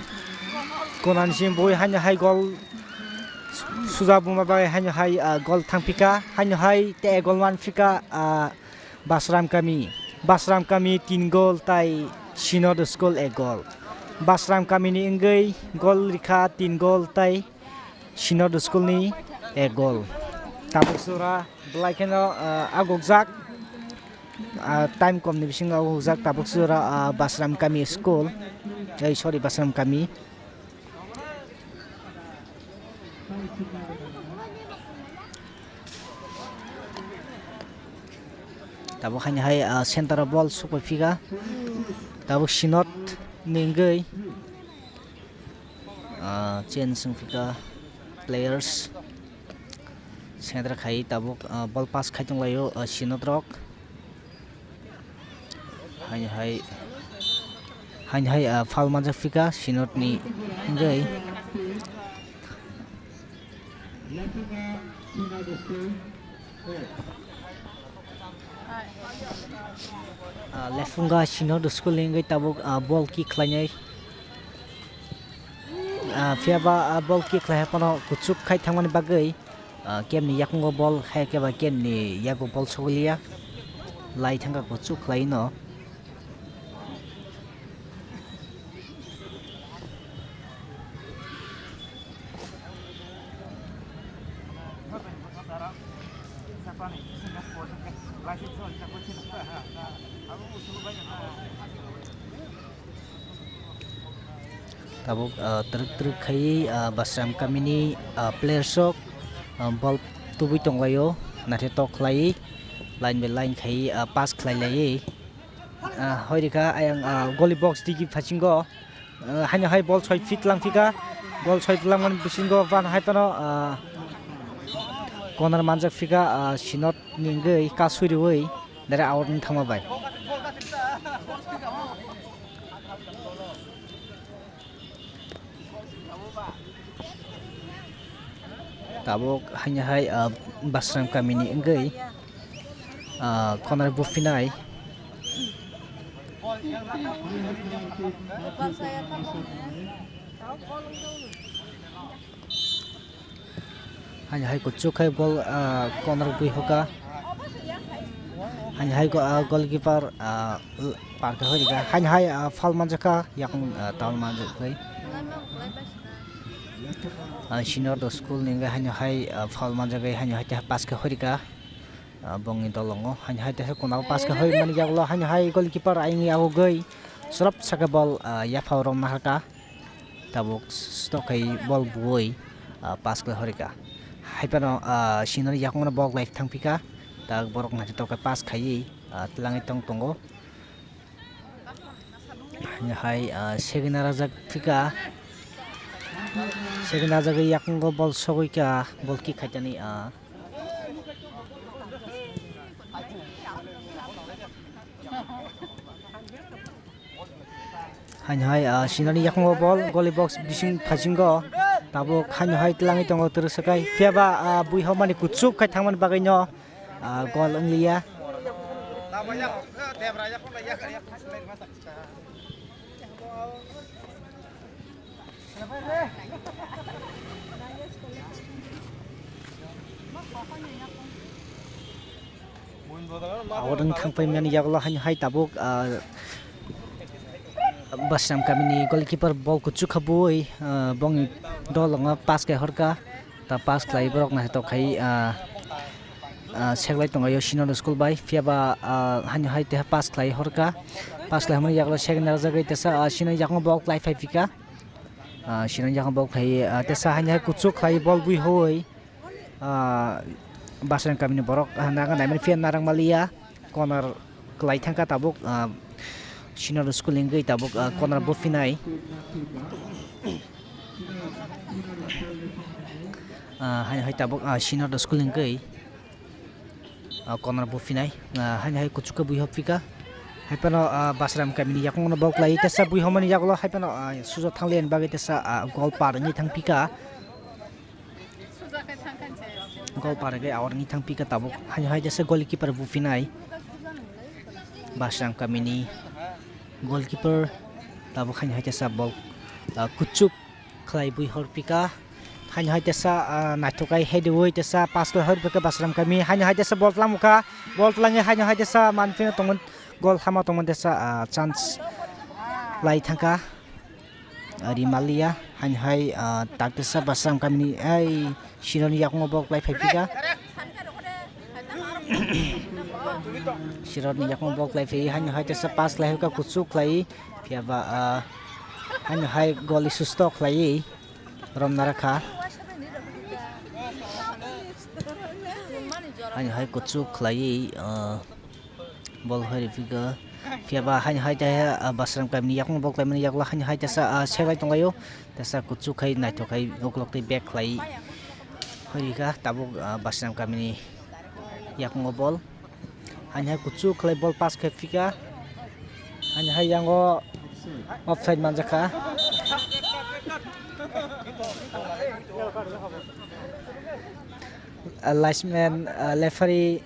kunani sim bui haino hai goal suja buma bai haino hai, ah, goal thangphika. Haino hai te goal manphika, ah, Basram kami. Basram kami tin goal tai Sinod School ek goal. Basram kamini wngwi goal rikha tin goal tai Sinod School ni ek goal. Tabuk sura belai kheno, ah, agukjak, ah, time kom ni bisingo agukjak tabuk sura, ah, Basram kami school, ei, sorry, Basram kami. Tabuk haino hai, ah, center o ball sukbai phika. Tabuk Sinod ni wngwi, ah, change wng phika players. Center khai tabuk, ah, ball pass khai tonglaio, ah, Sinod rok. Haino hai, haino hai, ah, foul manjak phika Sinod ni wngwi. Ah, Lefunga Sinod School ni wngwi tabuk, ah, ball kick khlainai. Ah, phiya ba, ah, bol kick khlai phano kuchuk khai thangmani bagwi, ah, kemni yakungo bol, hai khe ba kemni yago bol sogwi liya. Lai thangkha kuchuk khlai no. Tabuk, ah, twrwk twrwk khaiwi, ah, Basram kamini, ah, players rok, ah, bol tubui tonglaio, naithotok khlaiwi, line by line khaiwi, ah, pass khlai laiwi. Ah, hoi rikha ayang, ah, goalie box digi phasingo, ah, haino hai bol soi fit lang phika, bol soi langmani bisingo ban hai phano, ah, corner manjak phika, ah, sinot ningwi kasui riwi dare out wng thangma bai. Tabuk haino hai, ah, Basram kamini wngwi, ah, corner buphinai. Haino hai kuchuk khai bol, ah, corner bui hoka. Haino hai go-, ah, goalkeeper, ah, l-, parka hoi rika. Haino hai, ah, foul manjaka, yakung, ah, towel manjak bai. Ah, senior do school ni wngkha haino hai, ah, foul manjak bai haino hai pass khe hoi rika. Ah, bongni dolongo haino hai teisa kunao pass khe hoi mani yagulo haino hai goalkeeper ayang yago goi. Srop saka bol, ah, yaphao rok nahaka. Tabuk stokhai bol buoi, ah, pass khlai horika. Hai phano, ah, sinoni yakungno bol lai thangphika. Tak borok naithotok khe pass khaiwi, ah, twlangwi tong tongo. Hai, ah, segena rajak phika. Segena rajagwi yakungo bol sogwi ka, bol kick khaitani, ah. Haino hai, ah, sinani yakungo bol, goalie box bising phasingo. Tabuk haino hai twlangwi tongo twrwk sakai. Phiya ba, ah, bui hokmani kuchuk khai thangmani bagwino, ah, gol wngliya. Abo wng thangpai mani yagulo haino hai tabuk, ah, Basram kamini goalkeeper bol kuchuk kha bui, ah, bongni dolongo pass khe horka. Ta pass khlai borok naithotok khai, ah, ah, seklai tongo senior school bai. Phiya ba, ah, haino hai teha pass khlai horka. Pass khlai hwnmani yagulo segena rajagwi tesa, ah, senior yakungo bol khlai phai phika. Ah, senior yakungo bol khlai, ah, tesa haino hai kuchuk khlai bol bui hoi. Ah, Basram kamini borok, ah, naga naimani phiya narang maliya. Corner kwlai thangkha tabuk, ah, senior school wngwi tabuk, ah, corner buphinai. Ah, hai, hai tabuk, ah, senior school wngwi, ah, corner buphinai. Ah, hai, hai kuchuk khe bui hopphika. Hai phano, ah, Basram kamini yakungno bol kwlai tesa bui hopmani yagulo hai phano, ah, sujo thangliani bagwi tesa, ah, goal par wngwi thangphika. Goal paragwi awarni thangphika tabuk. Haino hai jesa goalkeeper buphinai. Basram kamini goalkeeper tabuk haino hai jesa bol, ah, kuchuk khlai bui horphika. Haino hai jesa, ah, naithokai headway jesa pass khlai horphika Basram kami. Haino hai jesa bol tlamukha. Bol tlangwi haino hai jesa manphino tongmani goal hama tongmani jesa, ah, chance lai thangkha. Ari maliya, haino hai, ah, tak tesa Basram kamini, ai, senior ni yakungo bol khlai phai phika. Senior ni yakungo bol khlai phai, haino hai tesa pass khlai ka kuchuk khlai, phiya ba, ah, haino hai goli susto khlai, rom narakha. Haino hai kuchuk khlai, ah, Bol hoi rifika. Phiya ba haino hai tesa, ah, Basram kamini yakung bol klaimani yagulo haino hai tesa, ah, seklai tonglaio. Tesa kuchuk khai naithok khai ukulok tei bag khlai. Hoi rika tabuk, ah, Basram kamini yakungo bol. Haino hai kuchuk khlai bol pass khe phika. Haino hai yango offside manjakha. Ah, linesman, ah, referee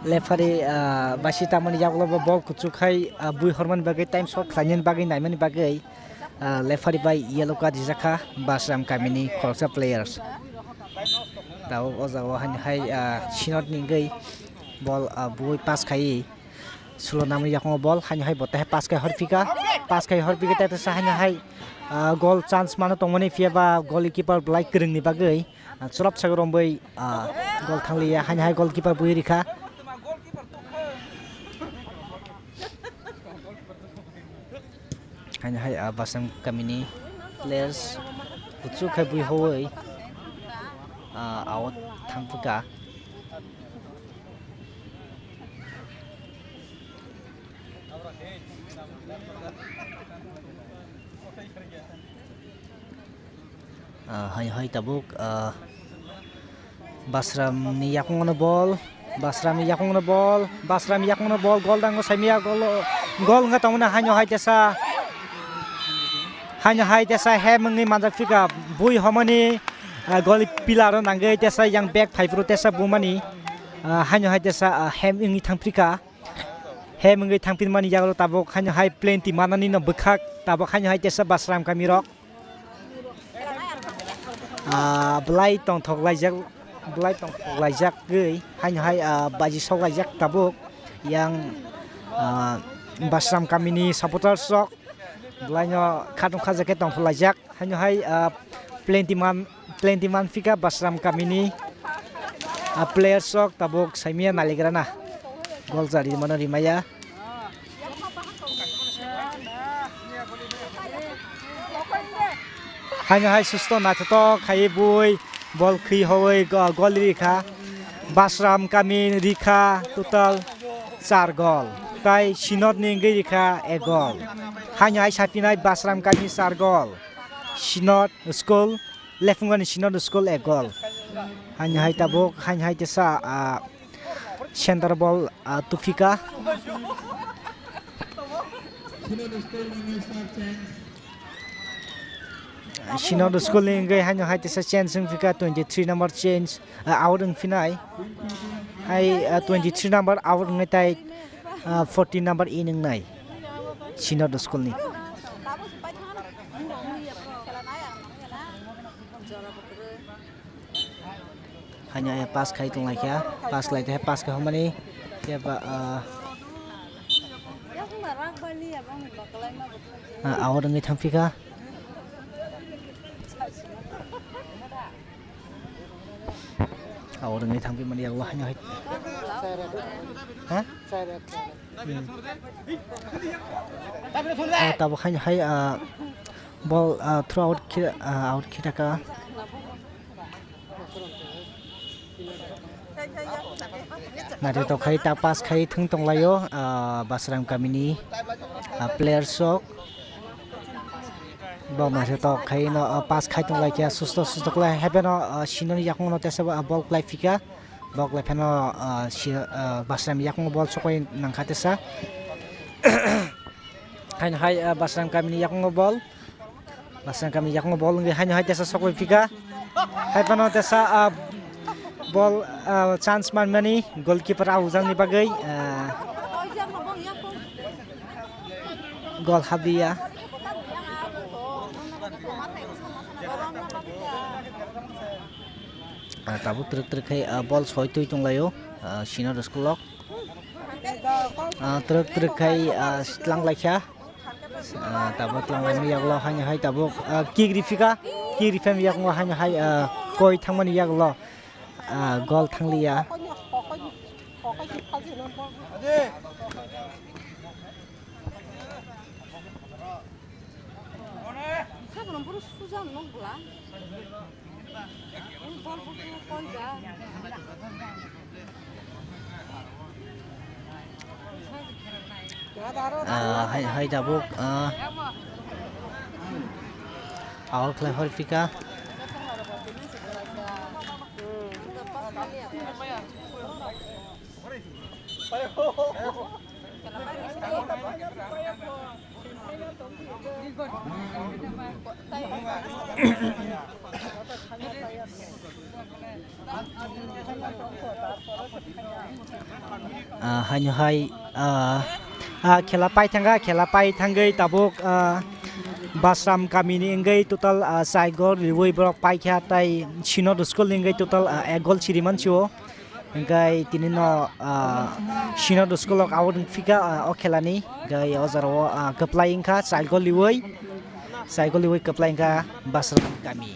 Referee, ah, baisi tamani yagulo bo bol kuchuk khai, ah, bui hormani bagwi time short khlainani bagwi naimani bagwi. Ah, referee bai yellow card rijak kha Basram kamini khoroksa players. Tabuk o jaga o haino hai, ah, Sinod ni wngwi bol, ah, buwi pass khaiwi sulo namwi yakungo bol haino hai bo tei pass khai horphika, pass khai horphika tei teisa haino hai, ah, goal chance mano tongmani phiya ba goalkeeper belai kwrwngni bagwi. Ah, chwrap sak romwi, ah, gol thangliya, haino hai goalkeeper bui rikha. Haino hai, ah, Basram kamini players kuchuk khai bui hoi, ah, out thangphuka. Ah, hai, hai, tabuk, ah, Basram ni yakung no bol, Basram ni yakung no bol, Basram ni yakung no bol, gol dango saimia, gol, gol wngkha tongmani haino hai tesa, haino hai tesa hem wngwi manjak phika, bui homani, ah, gol pillar o nangwi tesa yang back phaiphuru tesa bumani, ah, haino hai tesa, ah, hem wngwi thangphika, hem wngwi thangphimani yago tabuk haino hai plenty manani no bwkhak, tabuk haino hai tesa Basram kami rok. Ah, belai tongthok laijak, belai tongthok laijak gwi, haino hai, ah, baji sok laijak tabuk yang, ah, Basram kamini supporters rok belai no khatung khaja khe tongthok laijak, haino hai, ah, plenty man, plenty man phika Basram kamini, ah, players rok tabuk saimia naligrana gol jari mano rimaya. Haino hai susto naithotok khai bui bol khwi hoi go-, gol rikha. Basram kami rikha total char gol. Tai Sinod ni wngwi rikha ek gol. Haino hai sapinai Basram kami char gol. Sinod school, Lephungani Sinod school ek gol. Haino hai tabuk, haino hai tesa, ah, center ball, ah, tufika. Sinod school ni wngwi haino hai tesa change wngphika, twenty three number change, ah, out wngphinai. Hai, ah, twenty three number out wngwi tai, ah, fourteen number in wngnai. Sinod school ni. Haino aya pass khai tonglaikha, pass khlaikha, pass khai hwnmani khe ba, ah, ah, out wngwi thangphikha. Out wngwi thangphimani yago haino hai. Ha? Hmm. Ah, tabuk haino hai, ah, ball, ah, throw out khe, ah, out khe taka. Naithotok khai ta pass khai thung tonglaio, ah, Basram kamini, ah, players rok. Bo naithotok khai no, ah, pass khai tonglaikha, susto susto khlai haibeno, ah, Sinoni yakung no tesa, ah, ball khlai phika. Bok lai phano, ah, si, ah, Basram yakung ball sokoi nangkha tesa. Haino hai, ah, Basram kamini yakung ball. Basram kamini yakung ball wngwi haino hai tesa sokoi phika. Hai phano tesa, ah, ball, ah, chance manmani goalkeeper Aujang ni bagwi, ah, goal habliya. Ah, tabuk twrwk twrwk khai, ah, ball soi twi tonglaio, ah, Sinod school o. Ah, twrwk twrwk khai, ah, tlang laikha. Ah, tabuk tlang laimani yagulo haino hai tabuk, ah, kick riphika, kick riphani yagulo haino hai, ah, koi thangmani yagulo, ah, goal thangliya. Ah, hai, hai tabuk, ah, out khlai hor phika. Ah, haino hai, ah, ah, khela pai thangkha, khela pai thangwi tabuk, ah, Basram kamini wngwi total, ah, chai gol riwi borok paikha, tai Synod school ni wngwi total, ah, ek gol siri mansi o. Hingkai tini no, ah, Synod school rok out wngphika, ah, o khela ni. Hingkai o jora o, ah, kwplai wngkha chai gol riwi. Chai gol riwi kwplai wngkha Basram kami.